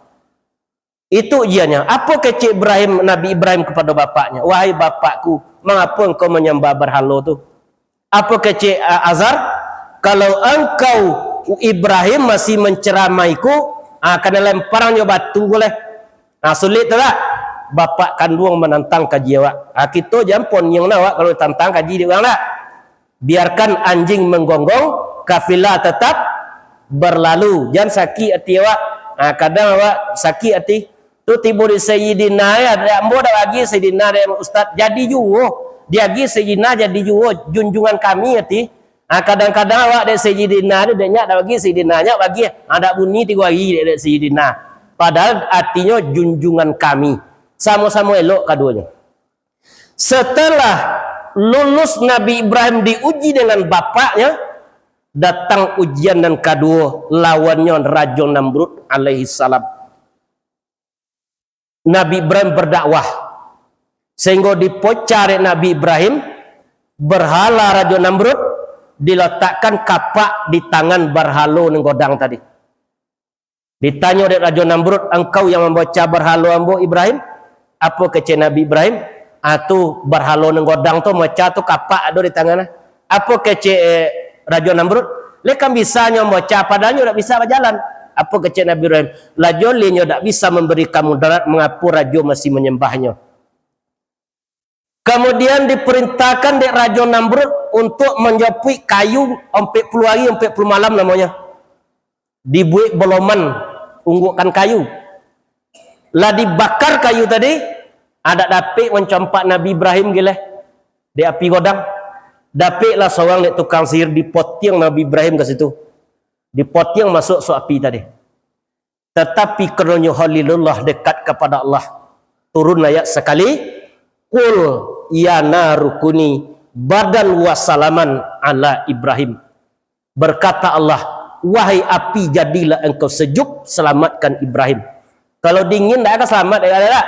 Itu ujiannya. Apo kecek Ibrahim, Nabi Ibrahim kepada bapaknya, "Wahai bapakku, mangapo engkau manyambah barhalo tu?" Apo kecek, a, Azar? "Kalau engkau, Ibrahim, masih menceramaiku, Ah, kanai lempar nyo batu ko leh. Ah, sulik tu lah. Bapak kanduang manantang kaji awak. Ah, kito jan poniang lah awak kalau tantang kaji dek urang lah. Biarkan anjing menggonggong, kafilah tetap berlalu. Jan sakik ati awak. Ah, kadang awak sakik ati. Tu tibo di Sayyidina, ya, ambo dak bagi Sayyidina dek Ustaz. Jadi juo. Diagi Sayyidina jadi juo. Junjungan kami, ati. Ha, kadang-kadang awak dek Sayyidina tu, dek nyak dak bagi Sayyidina, nyak bagi. Ha, dak bunyi tigo hari dek, dek Sayyidina. Padahal artinyo junjungan kami. Samo-samo elok kaduonyo. Setelah lulus Nabi Ibrahim diuji dengan bapaknya, datang ujian nan kaduo, lawannyo Rajo Namrud alaihi salam. Nabi Ibrahim berdakwah, sehingga dipoca dek Nabi Ibrahim, berhala Rajo Namrud, diletakkan kapak di tangan berhalo nan godang tadi. Ditanyo dek Rajo Namrud, "Engkau yang memboca berhalo ambo, Ibrahim?" Apo kecek Nabi Ibrahim? "Ah, tu berhalo nan godang tu, moca tu kapak ado di tangan." Apo kecek, eh, Rajo Namrud? "Leh kan bisa nyo mamboca, padahal nyo dak bisa bajalan." Apo kecek Nabi Ibrahim? "Lah joleh nyo dak bisa mambarikan mudarat, mangapo Rajo masih manyambahnyo?" Kamudian diparintahkan dek Rajo Namrud untuak manjapuik kayu ampek puluah ari, ampek puluah malam namonyo. Dibuek boloman, unggukan kayu. Lah dibakar kayu tadi, ah, dak dapek mancampak Nabi Ibrahim gileh dek api godang. Dapeklah surang dek tukang sihir, dipotiang Nabi Ibrahim ka situ. Dipotiang masuak suak api tadi. Tatapi karonyo Khalilullah dekat kapada Allah, turun ayat sakali, "Qul ya naru kuni bardan wa salaman ala Ibrahim." Berkata Allah, "Wahai api, jadilah engkau sejuk, selamatkan Ibrahim." Kalau dingin, dak akan selamat, dak, dak, dak.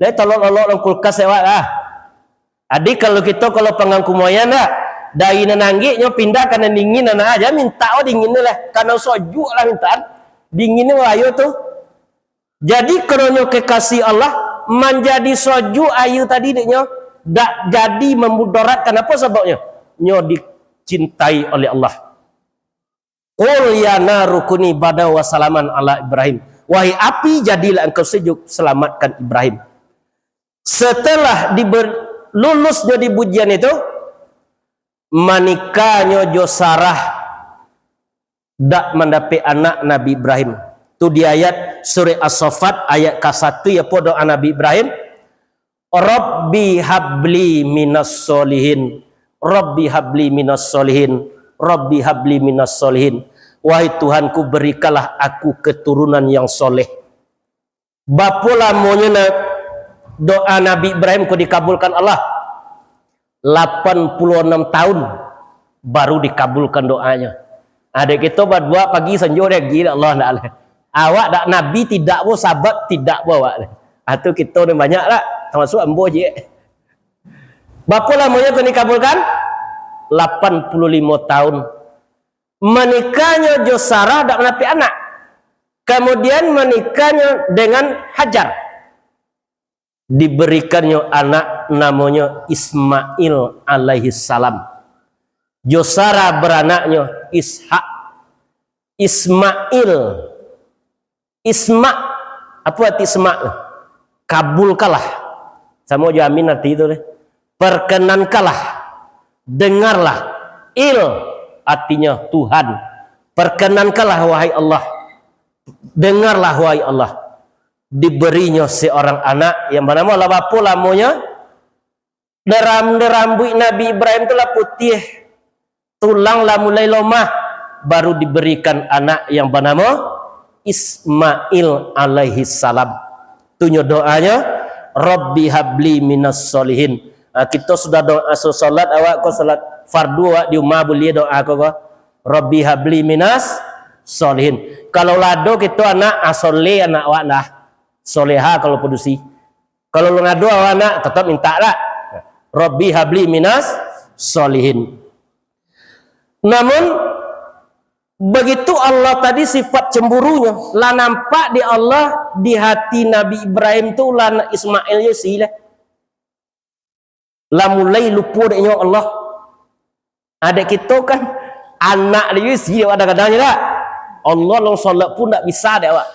Lai tolok-lolok dalam kulkas, awak lah. Jadi, kalau kito, kalau panggang kumoyan, dak, dari nan anggiknyo pindah ka nan dingin, nah, jan mintak, oh, dingin tu lah. Karano sojuk lah mintaan. Dingin tu bahayo tu. Jadi, karonyo kekasih Allah, manjadi sojuk aia tadi dek nyo, dak jadi mamudaratkan. Apo sababnyo? Nyo dicintai oleh Allah. "Qul ya naru kuni bardan wa salaman ala Ibrahim." Wahai api, jadilah engkau sejuk, selamatkan Ibrahim. Setelah diber-, lulusnyo di ujian itu, manikahnyo jo Sarah, dak mandapek anak Nabi Ibrahim. Tu di ayat Surah As-Saffat, ayat ka satu, ya, apo doa Nabi Ibrahim? "Rabbi habli minas solihin. Rabbi habli minas solihin. Rabbi habli minas solihin." Wahai Tuhanku, berikanlah aku keturunan yang soleh. Bapo lamonyo na-, doa Nabi Ibrahim ko dikabulkan Allah? Lapan puluah anam tahun baru dikabulkan doanyo. Ado kito badoa pagi sanjo diagiah Allah, ndak lah. Awak dak nabi tidak bo, sabab tidak bo awak. Ah, tu kito ni banyak lah, tamasuak ambo je. Bapo lamonyo ko dikabulkan? Lapan puluah limo tahun. Manikahnyo jo Sarah dak mandapek anak. Kamudian manikahnyo dengan Hajar. Dibarikannyo anak namonyo Ismail alaihissalam. Jo Sarah baranaknyo Ishak. Ismail. Isma', apo arti isma' tu? Kabulkanlah. Samo jo amin arti tu deh. Perkenankanlah. Dengarlah. Il, artinyo Tuhan. Perkenankanlah, wahai Allah. Dengarlah, wahai Allah. Diberinyo seorang anak yang banamo lah, bapo lamonyo? Deram-, derambuik Nabi Ibrahim tu lah putiah, tulang lah mulai lomah, baru diberikan anak yang banamo Ismail alaihissalam. Tu nyo doanyo, "Rabbi habli minas solihin." Ha, kito sudah doa so-, solat, awak ko solat fardu, awak di umah buliah doa ko, ko, "Rabbi habli minas solihin." Kalau lah ado kito anak, ah, soleh anak awak dah. Soleha kalau padusi. Kalau alun ado awak anak, tatap mintak lah. "Rabbi habli minas solihin." Namun, begitu Allah tadi sifat cemburunyo, lah nampak di Allah, di hati Nabi Ibrahim tu, lah anak Ismail yo si lah. Lah mulai lupo dek nyo Allah. Adek kito kan, anak di si kadang-kadang je dak? Allah lon salat pun ndak bisa dek awak.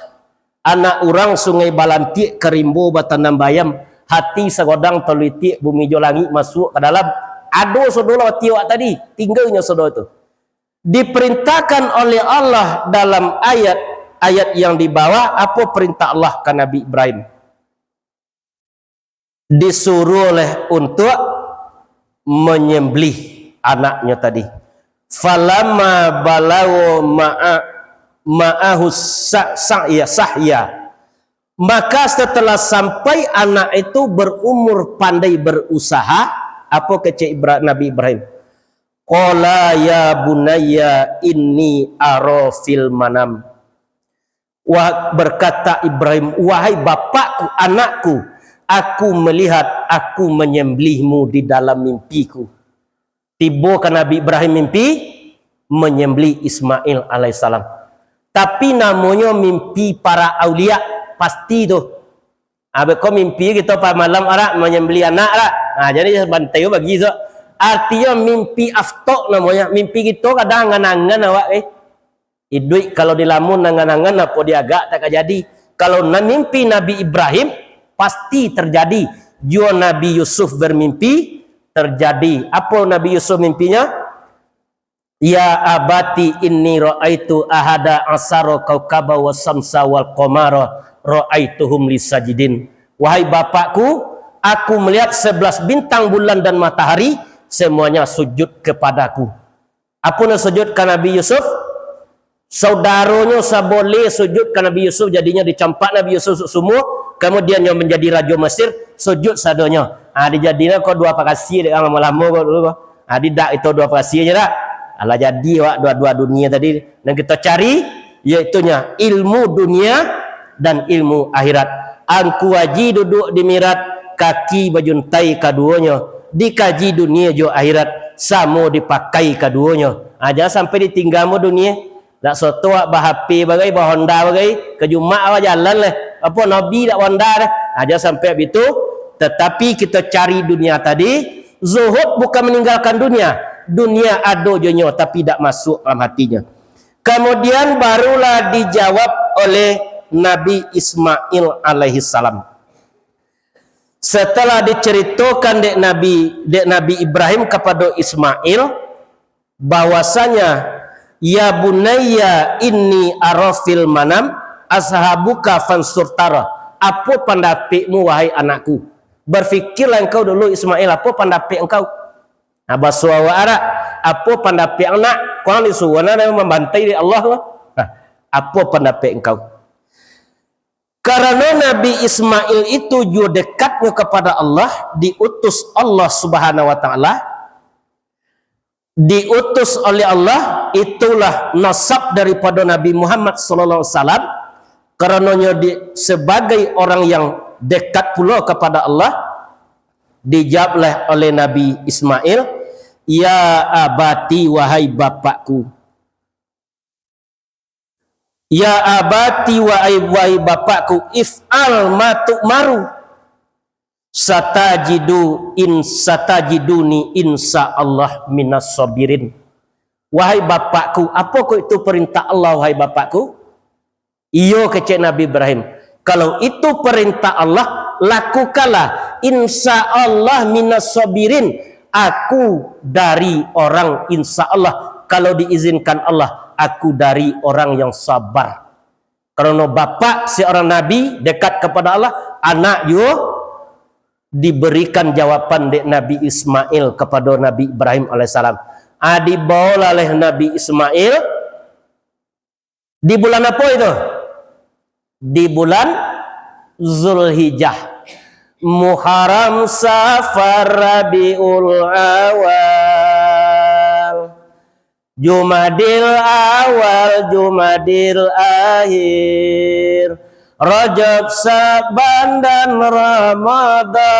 Anak urang Sungai Balantiak, ka rimbo batanam bayam, hati sagodang taluitik, bumi jo langik masuak ka dalam. Ado sodo lah hati awak tadi, tinggalnyo sodo tu. Diperintahkan oleh Allah dalam ayat, ayat yang di bawah, apo perintah Allah ka Nabi Ibrahim? Disuruh oleh untuk menyembelih anaknyo tadi. Falamma balagha ma'a, ma'ahu sa-, sa'ya, sa'ya. Maka setelah sampai anak itu berumur pandai berusaha, apo kecek Ibra-, Nabi Ibrahim? Qala ya bunayya inni ara fil manam. Wah, berkata Ibrahim, "Wahai bapakku, anakku, aku melihat aku menyembelihmu di dalam mimpiku." Tibo ka Nabi Ibrahim mimpi, menyembelih Ismail alaihissalam. Tapi namonyo mimpi para aulia, pasti tu. Ah, beko mimpi kito pa malam arak manyambali anak arak. Ah, jadi bantai bagi tu. Artinyo mimpi aftok namonyo. Mimpi kito kadang angan-angan awak, eh. Iduik kalau dilamun angan-angan apo diagak tak ka jadi. Kalau na-, mimpi Nabi Ibrahim, pasti terjadi. Juo Nabi Yusuf bermimpi, terjadi. Apo Nabi Yusuf mimpinyo? "Ya abati inni ra'aitu ahada asara kaukaba wa samsa wal qamara ra'aituhum li sajidin." Wahai bapakku, aku melihat sebelas bintang, bulan dan matahari, semuanya sujud kepadaku. Apo nan sujud ka Nabi Yusuf? Saudaronyo saboleh sujud ka Nabi Yusuf, jadinyo dicampak Nabi Yusuf sumua, kamudian nyo manjadi rajo Mesir, sujud sadonyo. Ha, dijadinyo ko dua pakasi dek urang lamo-lamo ko dulu ko. Ha, didak itu dua pakasi aja dak. Alah jadi awak dua-dua dunia tadi. Nan kito cari, yaitunyo ilmu dunia dan ilmu akhirat. Angku Aji duduk di mirat, kaki bajuntai kaduonyo, dikaji dunia jo akhirat, samo dipakai kaduonyo. Ha, jan sampai ditingga mo dunia. Dak soto awak ba-H P bagai, ba-Honda bagai, ka Jumaat awak jalan lah. Apo Nabi dak ba-Honda dah. Ha, jan sampai bitu. Tetapi kita cari dunia tadi, zuhud bukan meninggalkan dunia. Dunia ado jo nyo, tapi dak masuk dalam hatinyo. Kemudian barulah dijawab oleh Nabi Ismail alaihissalam. Setelah diceritakan dek Nabi, dek Nabi Ibrahim kepada Ismail, bahwasanya, "Ya bunayya inni ara fil manam ashabuka fansur tara." Apo pandapikmu, wahai anakku? Berfikirlah engkau dulu, Ismail, apo pandapik engkau? Nah, baso awak arak, apo pandapik anak? Kurang disuruh anak membantai dek Allah tu. Nah, apo pandapik engkau? Karano Nabi Ismail itu juo dekatnyo kepada Allah, diutus Allah Subhanahu wa Ta'ala, diutus oleh Allah, itulah nasab daripada Nabi Muhammad sallallahu alaihi wasallam, karanonyo di, sebagai orang yang dekat pulo kepada Allah, dijawablah oleh Nabi Ismail, "Ya abati, wahai bapakku." "Ya abati, wahai, wahai bapakku, if'al ma tu'maru. Satajidu in, satajiduni insya Allah minas sabirin." Wahai bapakku, apokoh itu perintah Allah, wahai bapakku? Iyo, kecek Nabi Ibrahim. Kalau itu perintah Allah, lakukanlah. Insya Allah minas sabirin. Aku dari orang, insya Allah, kalau diizinkan Allah, aku dari orang yang sabar. Karena bapak seorang nabi dekat kepada Allah, anak juga diberikan jawaban dek Nabi Ismail kepada Nabi Ibrahim alaihissalam. Ah, dibawalah oleh Nabi Ismail di bulan apa itu? Di bulan Zulhijjah. Muharram, Safar, Rabiul Awal, Jumadil Awal, Jumadil Akhir, Rajab, Sa'ban, dan Ramadan.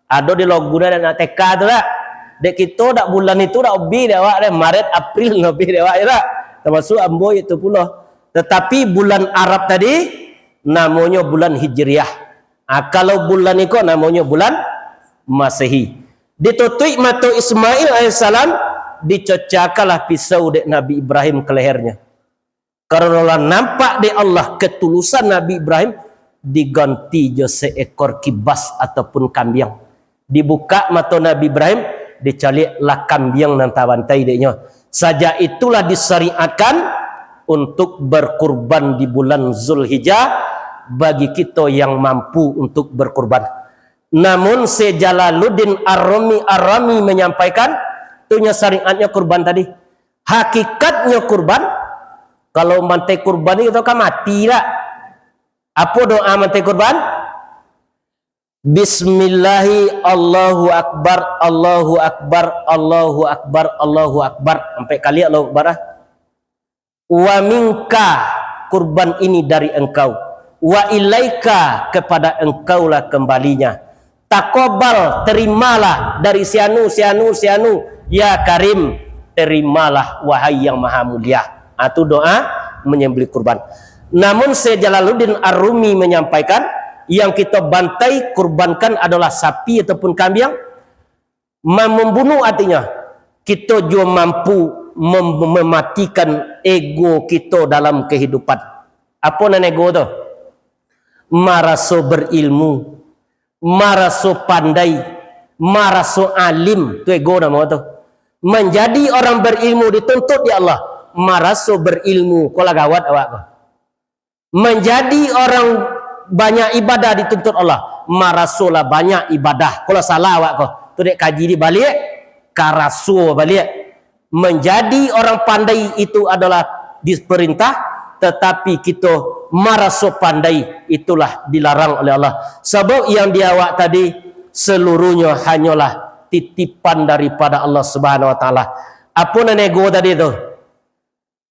Ado di lagu dah nak teka tu tak? Dek kito dak bulan itu dak obih dek awak deh, Maret, April obih dek awak je tak? Termasuk ambo itu pulo. Tetapi bulan Arab tadi namonyo bulan Hijriah. Ah, kalau bulan iko namonyo bulan Masehi. Ditutuik mato Ismail alaihissalam, dicocakanlah pisau dek Nabi Ibrahim ke lehernya. Karano lah nampak dek Allah ketulusan Nabi Ibrahim, diganti jo seekor kibas ataupun kambiang. Dibukak mato Nabi Ibrahim, dicaliak lah kambiang nan tabantai dek nyo. Sajak itulah disyariatkan untuk berkurban di bulan Zulhijjah bagi kito yang mampu untuk berkurban. Namun Syekh Jalaluddin Ar-Rumi, Ar-Rumi menyampaikan, tu nyo syariatnyo kurban tadi. Hakikatnyo kurban, kalau mantai kurban itu kan mati dak? Apo doa mantai kurban? Bismillahi, Allahu Akbar, Allahu Akbar, Allahu Akbar, Allahu Akbar. Ampek kali Allahu Akbar ah. Wa minka, kurban ini dari engkau. Wa ilaika, kepada engkaulah kembalinya. Takobal, terimalah dari si anu, si anu, si anu. Ya Karim, terimalah wahai yang maha mulia. Ah, tu doa menyembelih kurban. Namun Syekh Jalaluddin Ar-Rumi menyampaikan, yang kita bantai kurbankan adalah sapi ataupun kambiang. Ma-, membunuh artinya, kita juga mampu mem-, mematikan ego kita dalam kehidupan. Apa nan ego tu? Maraso berilmu, maraso pandai, maraso alim, tu ego namo tu. Menjadi orang berilmu dituntut di Allah, maraso berilmu, ko lah gawat awak ko. Menjadi orang banyak ibadah dituntut Allah, marasolah banyak ibadah, ko lah salah awak ko. Tu dek kaji di baliak, karaso baliak. Menjadi orang pandai itu adalah diperintah, tetapi kito maraso pandai itulah dilarang oleh Allah. Sabab yang di awak tadi seluruhnyo hanyolah titipan daripada Allah Subhanahu Wa Taala. Apo nan ego tadi tu?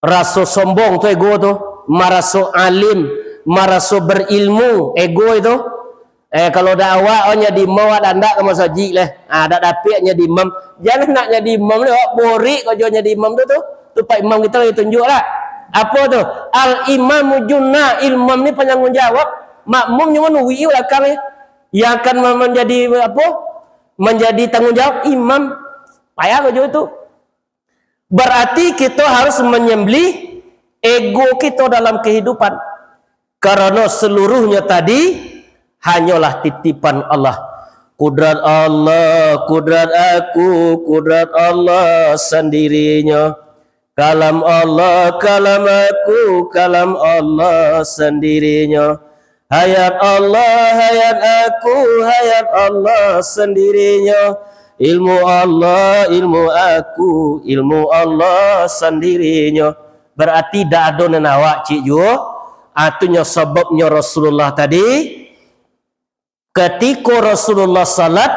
Raso sombong tu ego tu, maraso alim, maraso berilmu, ego itu. Eh, kalau dak awak, oh, nyadi imam, awak dak, dak ka masajik leh. Ah, dak dapek nyadi imam. Jan nak nyadi imam ni, awak borik ko jo nyadi imam tu, tu. Tu Pak Imam kito lagi tunjuak lah. Apo tu? Al imamu junah, imam ni pananggung jawab. Makmum nyo manuruik balakang ni. Yang akan ma-, manjadi apo? Manjadi tanggung jawab imam. Payah ko jo tu. Berarti kito harus menyembelih ego kito dalam kehidupan. Karano seluruhnyo tadi hanyolah titipan Allah. Kudrat Allah, kudrat aku, kudrat Allah sandirinyo. Kalam Allah, kalam aku, kalam Allah sandirinyo. Hayat Allah, hayat aku, hayat Allah sandirinyo. Ilmu Allah, ilmu aku, ilmu Allah sandirinyo. Berarti dak ado nan awak cik juo. Atunyo sababnyo Rasulullah tadi, katiko Rasulullah salat,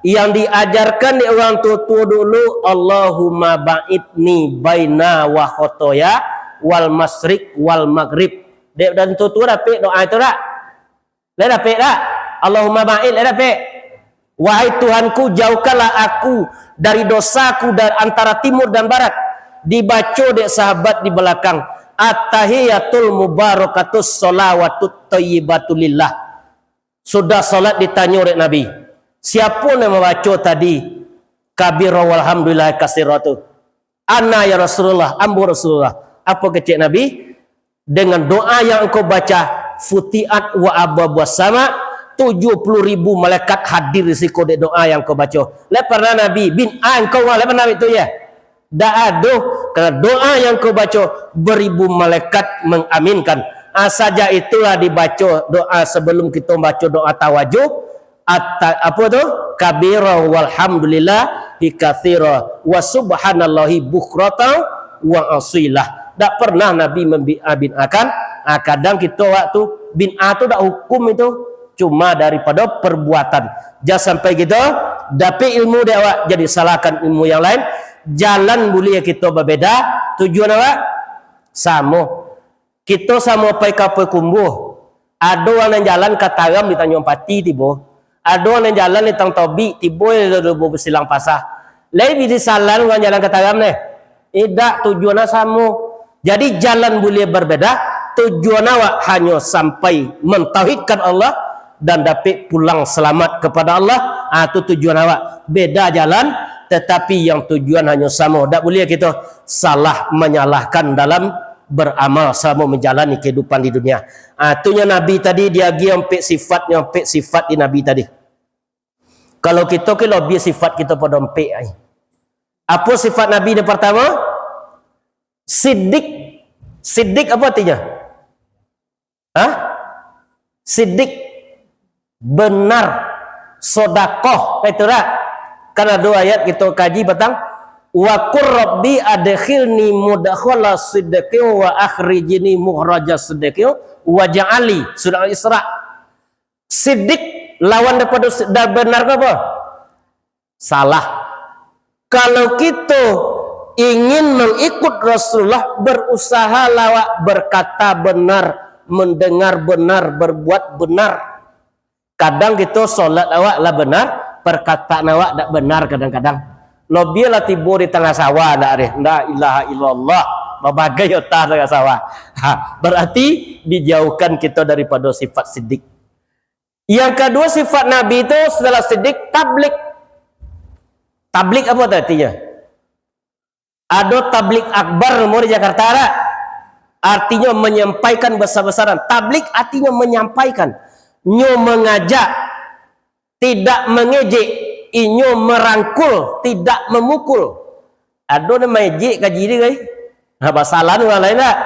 yang diajarkan dek urang tuo-tuo dulu, "Allahumma ba'idni baina wa khotoya wal masyriq wal maghrib." Dek urang tuo-tuo dapek doa itu dak? Lai dapek dak? Allahumma ba'id, lai dapek? "Wahai Tuhanku, jauhkanlah aku dari dosaku dari antara timur dan barat." Dibaco dek sahabat di balakang, "At-tahiyatul mubarakatus shalawatut thayyibatu lillah." Sudah salat ditanyo dek Nabi, "Siapo nan mambaco tadi, kabira walhamdulillah kasira tu?" "Ana ya Rasulullah, ambo Rasulullah." Apo kecek Nabi? "Dengan doa yang engkau baca, futihat wa abwabus sama, tujuh puluh ribu malaikat hadir di siko dek doa yang engkau baco." Lai pernah Nabi, bin a engkau, lai pernah itu ya? Dak ado, karena doa yang engkau baco, beribu malaikat mengaminkan. Ah, sajak itulah dibaco doa sebelum kito baco doa tawajuh, At-, apo tu? Kabira walhamdulillah katsira wa subhanallahi bukratan wa asila. Dak pernah Nabi membid'ah-bid'ahkan. Ah, kadang kito waktu bid'ah tu dak hukum itu, cuma daripada perbuatan. Jan sampai kito dapek ilmu dek awak, jadi salahkan ilmu yang lain. Jalan buliah kito babeda, tujuan awak samo. Kito samo pai ka Payakumbuah. Ado urang nan jalan ka Taram di Tanjuang Pati tibo. Ado urang nan jalan di Tang Tobik tibo di Lubuak Basilang Pasa. Lai bi disalah urang jalan ka Taram neh? Indak, tujuan awak samo. Jadi jalan buliah berbeda, tujuan awak hanyo sampai mentauhidkan Allah dan dapek pulang selamat kepada Allah. Ah, tu tujuan awak. Beda jalan, tetapi yang tujuan hanyo samo. Dak buliah kito salah manyalahkan dalam beramal, salamo manjalani kahidupan di dunia. Ah, tu nyo Nabi tadi diagiah ampek sifat, nyo ampek sifat di Nabi tadi. Kalau kito ke labiah sifat kito pado ampek ai. Apo sifat Nabi yang partamo? Sidik. Sidik apo artinyo? Hah? Sidik, benar, sodakoh, itu dak? Kan ado ayat kito kaji patang, "Wa qur rabbi adkhilni mudkhala sidqin wa akhrijni mukhraja sidqin waj'alni," surah Al-Isra. Sidik lawan daripado si-, da-, benar ko apo? Salah. Kalau kito ingin mangikut Rasulullah, berusahalah awak berkata benar, mendengar benar, berbuat benar. Kadang kito solat awak lah benar, perkataan awak dak benar kadang-kadang. Labiah lah tibo di tangah sawah dak deh. La ilaha illallah. Babagai otah tangah sawah. Ha, berarti dijauhkan kito daripado sifat sidik. Yang kaduo, sifat Nabi tu setelah sidik, tablig. Tablig apo tu artinyo? Ado tablig akbar, namo di Jakarta dak? Artinyo menyampaikan besar-besaran. Tablig artinyo menyampaikan. Nyo mangajak, tidak mangejek. Inyo merangkul, tidak memukul. Ado nan maejek kaji diri, ai? Ha, basalah ni urang lain dak?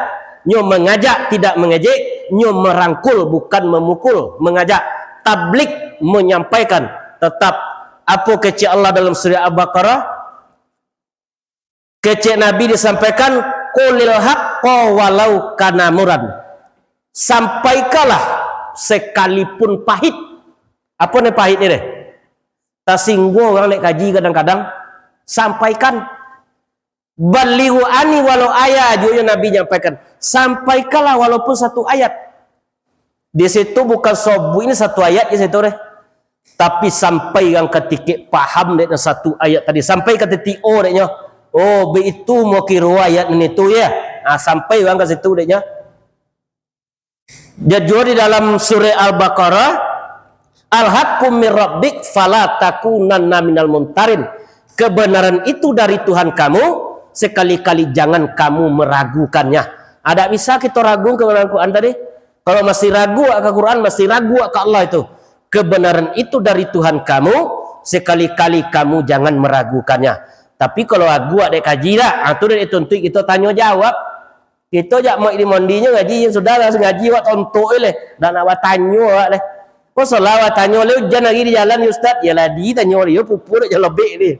Nyo mangajak, tidak mangejek, nyo merangkul, bukan memukul, mangajak. Tablig, menyampaikan. Tetap, apo kecek Allah dalam surah Al-Baqarah? Kecek Nabi disampaikan, "Qulil haqqa walau kana muran." Sampaikanlah sekalipun pahit. Apo nan pahit ni deh? Tasingguang urang dek kaji kadang-kadang. Sampaikan. Balighu anni walau aya, juo Nabi nyampaikan. Sampaikanlah walaupun satu ayat. Di situ bukan sobuik ni satu ayat di situ deh. Tapi sampai urang ka tikek paham dek nan satu ayat tadi. Sampai ka titik o deknyo. Oh, baitu mukiro ayat nan itu ya. Ah, sampai urang ka situ deknyo. Jan juo di dalam surah Al-Baqarah, "Al-haqqu mir rabbik fala takunanna minal mumtarin." Kebenaran itu dari Tuhan kamu, sekali-kali jangan kamu meragukannya. Ada bisa kito ragu kebenaran Quran tadi? Kalau masih ragu ka Quran, masih ragu ka Allah itu. Kebenaran itu dari Tuhan kamu, sekali-kali kamu jangan meragukannya. Tapi kalau ragu dek kaji dak, ah, tu dek tuntuik kito tanyo jawab. Kito jak mak di mondinyo ngaji, yang sudah lah ngaji awak tontok je leh. Dak nak batanyo awak leh. Kok salah batanyo leh, ujan lagi di jalan, ya Ustaz? Ya lah ditanyo leh, yo pupur jak lobek ni.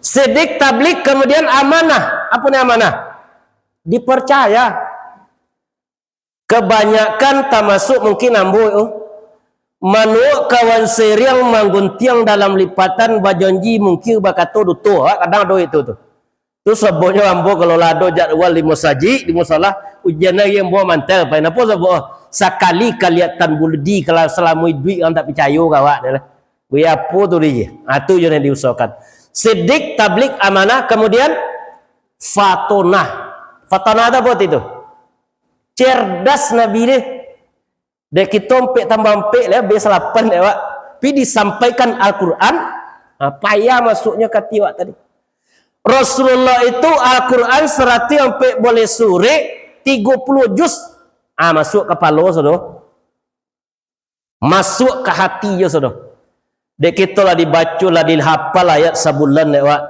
Sidik, tablig, kemudian amanah. Apo ni amanah? Dipercaya. Kebanyakan tamasuk mungkin ambo, oh. Manuak kawan siriang mangguntiang dalam lipatan bajanji mungkin bakato duto, ah, kadang ado itu tu. Tu sababnyo ambo kalau lah ado jadwal di musajik, di musala, ujian lagi ambo mantel, pai napo sabab, oh, sakali kaliatan buldi kalau salamo iduik urang tak picayo ka awak deh lah. Bia apo tu di, ah, tu je yang diusahakan. Sidik, tablig, amanah, kemudian fatonah. Fatonah tu apo tu? Cerdas Nabi deh. Dek kito ampek tambah ampek lah, bia salapan dek awak. Tapi disampaikan Al-Quran, ha, payah masuknyo ka ati awak tadi. Rasulullah itu Al-Quran saratuih ampek baleh surek, tigo puluah juz. Ah, masuk kapalo sudah. Masuk ka hati jo sudah. Dek kito lah dibaco, lah dihapal ayat sabulan dek awak.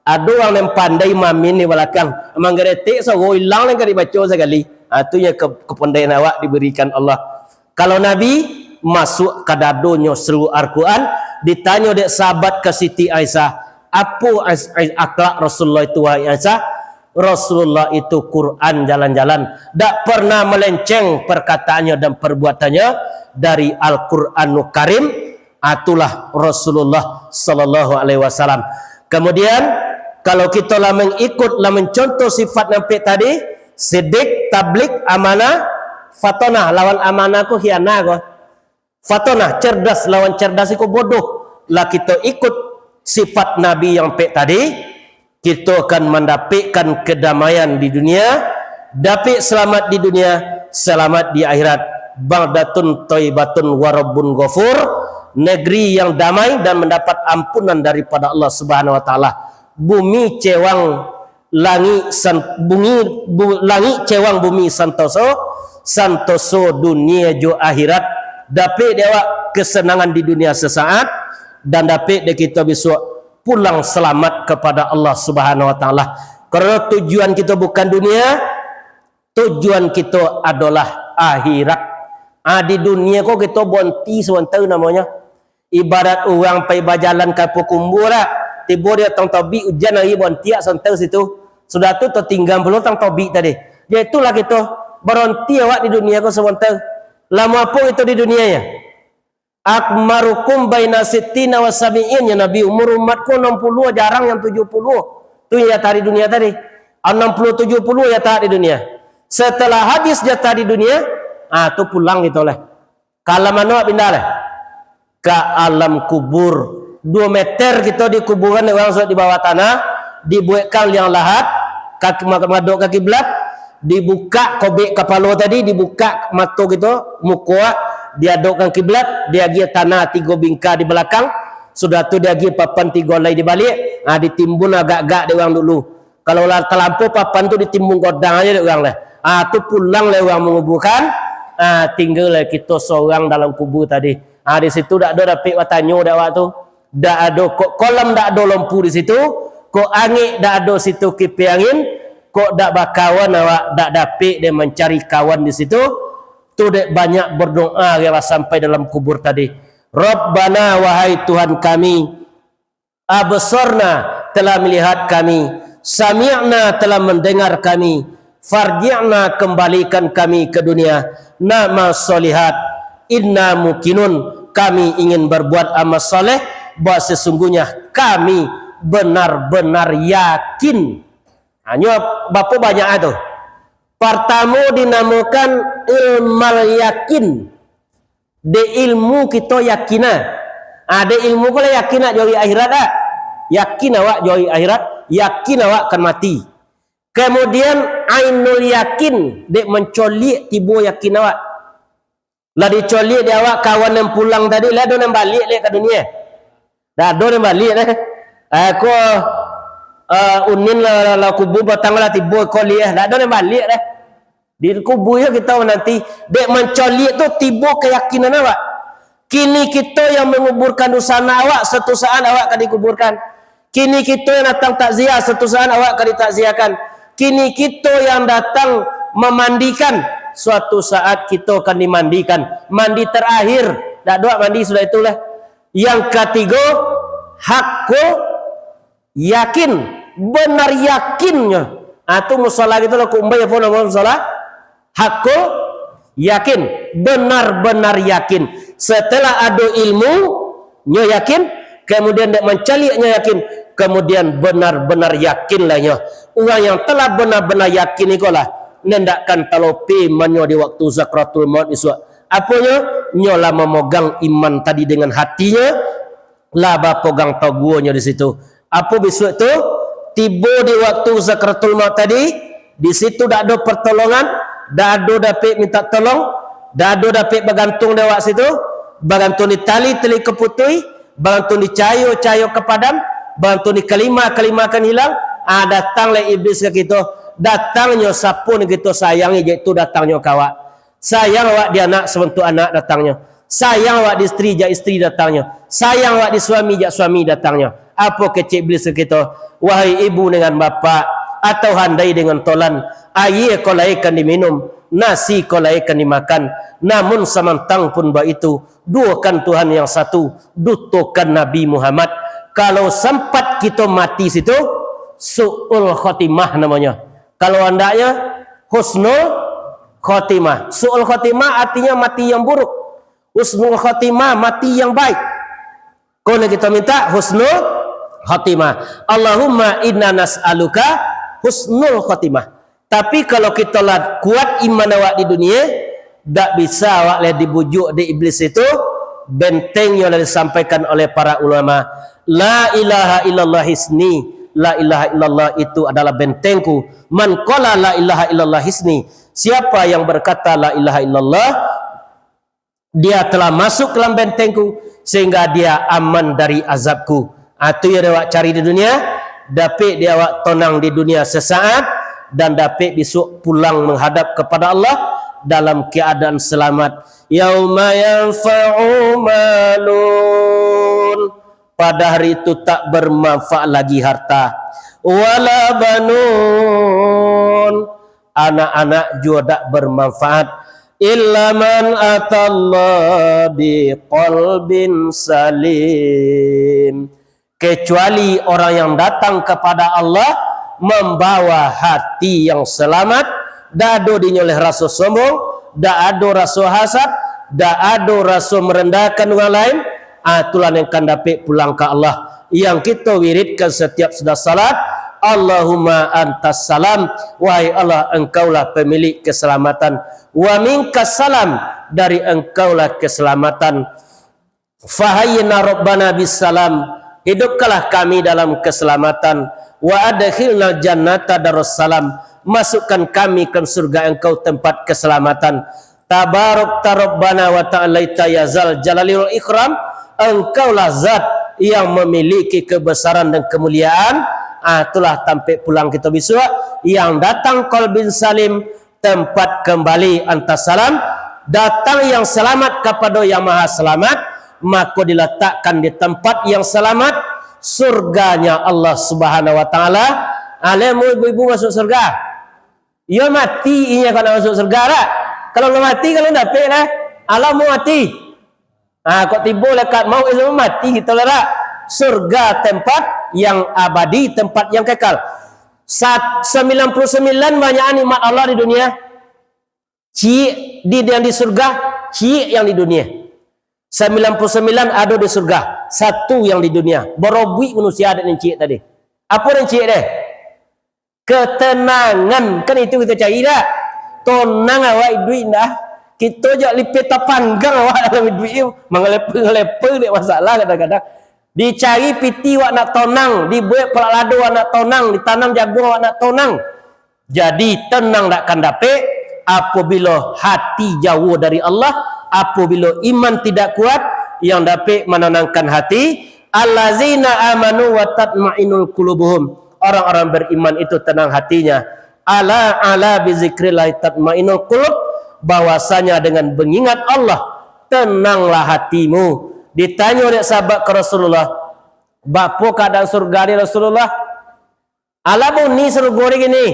Ado urang nan pandai mamin di balakang. Manggaretek sago ilang nan ka dibaco sakali. Ha, tu nyo ke-, kepandaian awak diberikan Allah. Kalau Nabi, masuk ka dadonyo saluruh Al-Quran, ditanyo dek sahabat ka Siti Aisyah, "Apo as-, as-, akhlak Rasulullah itu, wahai Aisyah?" Rasulullah itu Quran jalan-jalan, dak pernah melenceng perkataannya dan perbuatannya dari Al-Quranul Karim. Itulah Rasulullah sallallahu alaihi wasallam. Kemudian, kalau kita lah mengikut, lah mencontoh sifat nampik tadi, sidik, tablik, amanah, fatonah, lawan amanah ko khianah ko. Fatonah, cerdas, lawan cerdas iko bodoh. Lah kito ikut sifat Nabi yang pek tadi, kito akan mandapekkan kedamaian di dunia, dapek selamat di dunia, selamat di akhirat. Baldatun thayyibatun wa rabbun ghafur, negeri yang damai dan mendapat ampunan daripada Allah Subhanahu wa Taala. Bumi cewang langik san-, bungi, bu-, langik cewang bumi santoso, santoso dunia jo akhirat. Dapek dek awak kesenangan di dunia sesaat, dan dapek dek kito bisuak pulang selamat kepada Allah Subhanahu Wa Taala. Karena tujuan kito bukan dunia, tujuan kito adolah akhirat. Ah, di dunia ko kito bonti sabanta namonyo. Ibarat urang pai bajalan ka Pakumbuah, tibo di Batang Tobik, ujan ari, bonti sabanta situ. Sudah tu tatingga pulo Batang Tobik tadi. Yo itulah kito, baronti awak di dunia ko sabanta. Lamo apo kito di dunia yo? Akmarukum baina sittina wa sabiin, ya Nabi, umur umatku anam puluah, jarang yang tujuah puluah. Tu yang jatah di dunia tadi. Anam puluah, tujuah puluah jatah di dunia. Setelah habis jatah di dunia, ah, tu pulang kito lah. Ka alam mano pindah lah? Ka alam kubur. Duo meter kito dikuburkan dek urang sudah di bawah tanah, dibuekkan liang lahat, kaki, ma-, madok ka kiblat, dibukak kobek kapalo tadi, dibukak mato kito, muko, diadokkan kiblat, diagiah tanah tigo bingka di balakang, sudah tu diagiah papan tigo alai di baliak, ha, ditimbun agak-agak dek urang dulu. Kalau lah talampau papan tu ditimbun godang aja dek urang lah. Ha, tu pulang lah urang manguburkan, ha, tingga lah kito sorang dalam kubur tadi. Ha, di situ dak ado dapek batanyo dek awak tu. Dak ado, kok kolam dak ado lompu di situ, kok angek dak ado situ kipiah angin, kok dak bakawan awak, dak dapek dek mancari kawan di situ, tu dek banyak berdoa kito sampai dalam kubur tadi. Rabbana, wahai Tuhan kami, absorna, telah melihat kami, sami'na, telah mendengar kami, farji'na, kembalikan kami ke dunia, na'mal sholihat, inna muqinun, kami ingin berbuat amal soleh, bahwa sesungguhnya kami benar-benar yakin. Hanyo bapo banyak tu? Partamo dinamokan ilmal yakin. Dek ilmu kito yakin ah. Ah, dek ilmu ko lah yakin nak jo ari akhirat dak? Yakin awak jo ari akhirat, yakin awak akan mati. Kemudian ainul yakin, dek mancoliak tibo yakin awak. Lah dicoliak dek awak kawan nan pulang tadi, lah ado nan baliak lai ka dunia? Dak ado nan baliak lah. Ah, ko, ah, unin lah, lah, lah kubur batang lah tibo ko liah, dak ado nan baliak lah. Di kubur yo kito mananti. Dek mancoliak tu tibo keyakinan awak. Kini kito yang menguburkan dunsanak awak, suatu saat awak ka dikuburkan. Kini kito yang datang takziah, suatu saat awak ka ditakziahkan. Kini kito yang datang memandikan, suatu saat kito akan dimandikan. Mandi terakhir, dak doa mandi sudah itulah. Yang katigo, hakul yakin, benar yakinnyo. Ah, tu musala kito lah, kumbai apo namo musala? Hakul yakin, benar-benar yakin. Setelah ado ilmu, nyo yakin, kemudian dek mancaliak nyo yakin, kemudian benar-benar yakinlah nyo. Urang yang telah benar-benar yakin iko lah, nan dak kan talope mannyo di waktu sakratul maut isuak. Aponyo? Nyo lah mamogang iman tadi dengan hatinyo, lah bapogang taguahnyo di situ. Apo bisuak tu? Tibo di waktu sakratul maut tadi, di situ dak ado pertolongan, dak ado dapek minta tolong, dak ado dapek bagantung di awak situ, bagantung di tali, tali kaputuih, bagantung di cahayo, cahayo ka padam, bagantung di kalima, kalima akan hilang, ah, datang lai iblis ka kito, datangnyo sapo nan kito sayangi, je tu datangnyo ka awak. Sayang awak di anak, sabantuak anak datangnyo. Sayang awak di isteri, jak isteri datangnyo. Sayang awak di suami, jak suami datangnyo. Apo kecek iblis ka kito? Wahai ibu dengan bapak, atau handai dengan tolan, aia ko lai kan diminum, nasi ko lai kan dimakan. Namun samantang pun baitu, duokan Tuhan yang satu, dutokan Nabi Muhammad. Kalau sampat kito mati situ, su'ul khotimah namonyo. Kalau andaknyo husnul khotimah. Su'ul khotimah artinyo mati yang buruk. Husnul khotimah, mati yang baik. Ko nan kito minta husnul khotimah. Allahumma inna nas'aluka husnul khotimah. Tapi kalau kito lah kuat iman awak di dunia, dak bisa awak lah dibujuk dek iblis itu, bentengnyo lah disampaikan oleh para ulama. La ilaha illallah hisni. La ilaha illallah itu adalah bentengku. Man qala la ilaha illallah hisni. Siapa yang berkata la ilaha illallah, dia telah masuk dalam bentengku, sehingga dia aman dari azabku. Ah, tu yang awak cari di dunia. Dapek di awak tonang di dunia sesaat, dan dapek bisuak pulang menghadap kepada Allah dalam keadaan selamat. Yauma yanfa'u malun. Pada hari itu tak bermanfaat lagi harta. Wala banun. Anak-anak juo tak bermanfaat. Illa man atallaha biqalbin salim. Kecuali orang yang datang kepada Allah membawa hati yang selamat, dak ado dinyoleh raso sombong, dak ado raso hasad, dak ado raso merendahkan urang lain, ah, itulah yang kan dapek pulang ka Allah. Yang kito wiridkan setiap sudah salat, Allahumma antas salam, wahai Allah, Engkaulah pemilik keselamatan, wa minkas salam, dari Engkaulah keselamatan. Fahayyina Rabbana bis salam, hidupkanlah kami dalam keselamatan, wa adkhilnal jannata darussalam, masukkan kami ke surga Engkau tempat keselamatan. Tabarakta Rabbana wa ta'alaita ya zal jalali wal ikram, Engkaulah Zat yang memiliki kebesaran dan kemuliaan. Ah, itulah tampek pulang kito bisuak, yang datang qalbin salim, tempat kembali antas salam, datang yang selamat kapado Yang Maha Selamat, mako dilatakkan di tempat yang selamat, surganya Allah Subhanahu wa Ta'ala. Alah, mau ibu-ibu masuk surga? Iyo, mati inyo kok nak masuk surga dak? Kalau lah mati, kalau dapek lah. Alah, mau mati. Ah, kok tibo lekat maut, itu mati kito lah dak? Surga tempat yang abadi, tempat yang kekal. Sat-, sembilan puluh sembilan banyak nikmat Allah di dunia. Ciek di, yang di surga, ciek yang di dunia. Sembilan puluh sembilan ado di surga, satu yang di dunia. Barobuik manusia ado nan ciek tadi. Apo nan ciek deh? Ketenangan. Kan itu kito cari dak? Tonang awak iduik ndak? Kito jak lipeh tapanggang awak dalam iduik tu. Mangalepe-ngalepe dek masalah kadang-kadang. Dicari piti awak nak tonang, dibuek palak lado awak nak tonang, ditanam jaguang awak nak tonang. Jadi, tenang dak kan dapek, apabilo hati jauah dari Allah, apabilo iman tidak kuat, yang dapek mananangkan hati, allazina amanu wa tatmainnul qulubuhum, orang-orang beriman itu tenang hatinya. Ala, ala bizikrillahi tatmainnul qulub, bahwasanya dengan mengingat Allah, tenanglah hatimu. Ditanyo dek sahabat ka Rasulullah, "Bapo keadaan surga ni, Rasulullah?" "Alah, buni surga ni kini.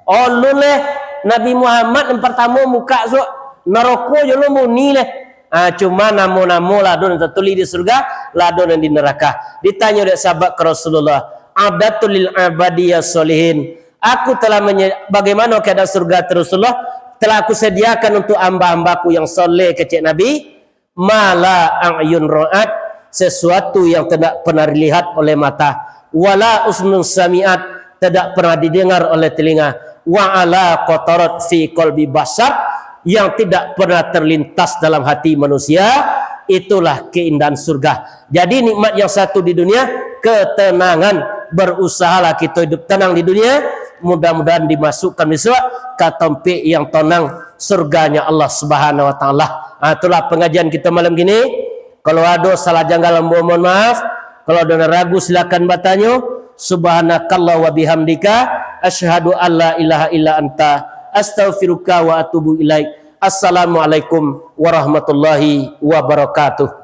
Ulun leh, Nabi Muhammad nan partamo mukak suak, naroko jo ulun buni leh. Ah, cuma namo-namo lah ado nan tatulih di surga, lah ado nan di neraka." Ditanyo dek sahabat ka Rasulullah, "A'dadtu lil ibadiyas sholihin. Aku telah menye-, bagaimana keadaan surga tu, Rasulullah? Telah aku sediakan untuk hamba-hambaku yang soleh," kecek Nabi. "Ma la a'yun ra'at, sesuatu yang tidak pernah dilihat oleh mata, wala uznun sami'at, tidak pernah didengar oleh telinga, wa ala khotorat fi qalbi basyar, yang tidak pernah terlintas dalam hati manusia, itulah keindahan surga." Jadi, nikmat yang satu di dunia, ketenangan. Berusahalah kito hidup tenang di dunia, mudah-mudahan dimasukkan bisuak ka tampek yang tonang, surganya Allah Subhanahu wa Ta'ala. Ha, itulah pengajian kita malam kini. Kalau ado salah janggal, ambo mohon maaf. Kalau ado nan ragu, silakan batanyo. Subhanakallah wa bihamdika, asyhadu an la ilaha illa anta, astaghfiruka wa atubu ilaik. Assalamualaikum warahmatullahi wabarakatuh.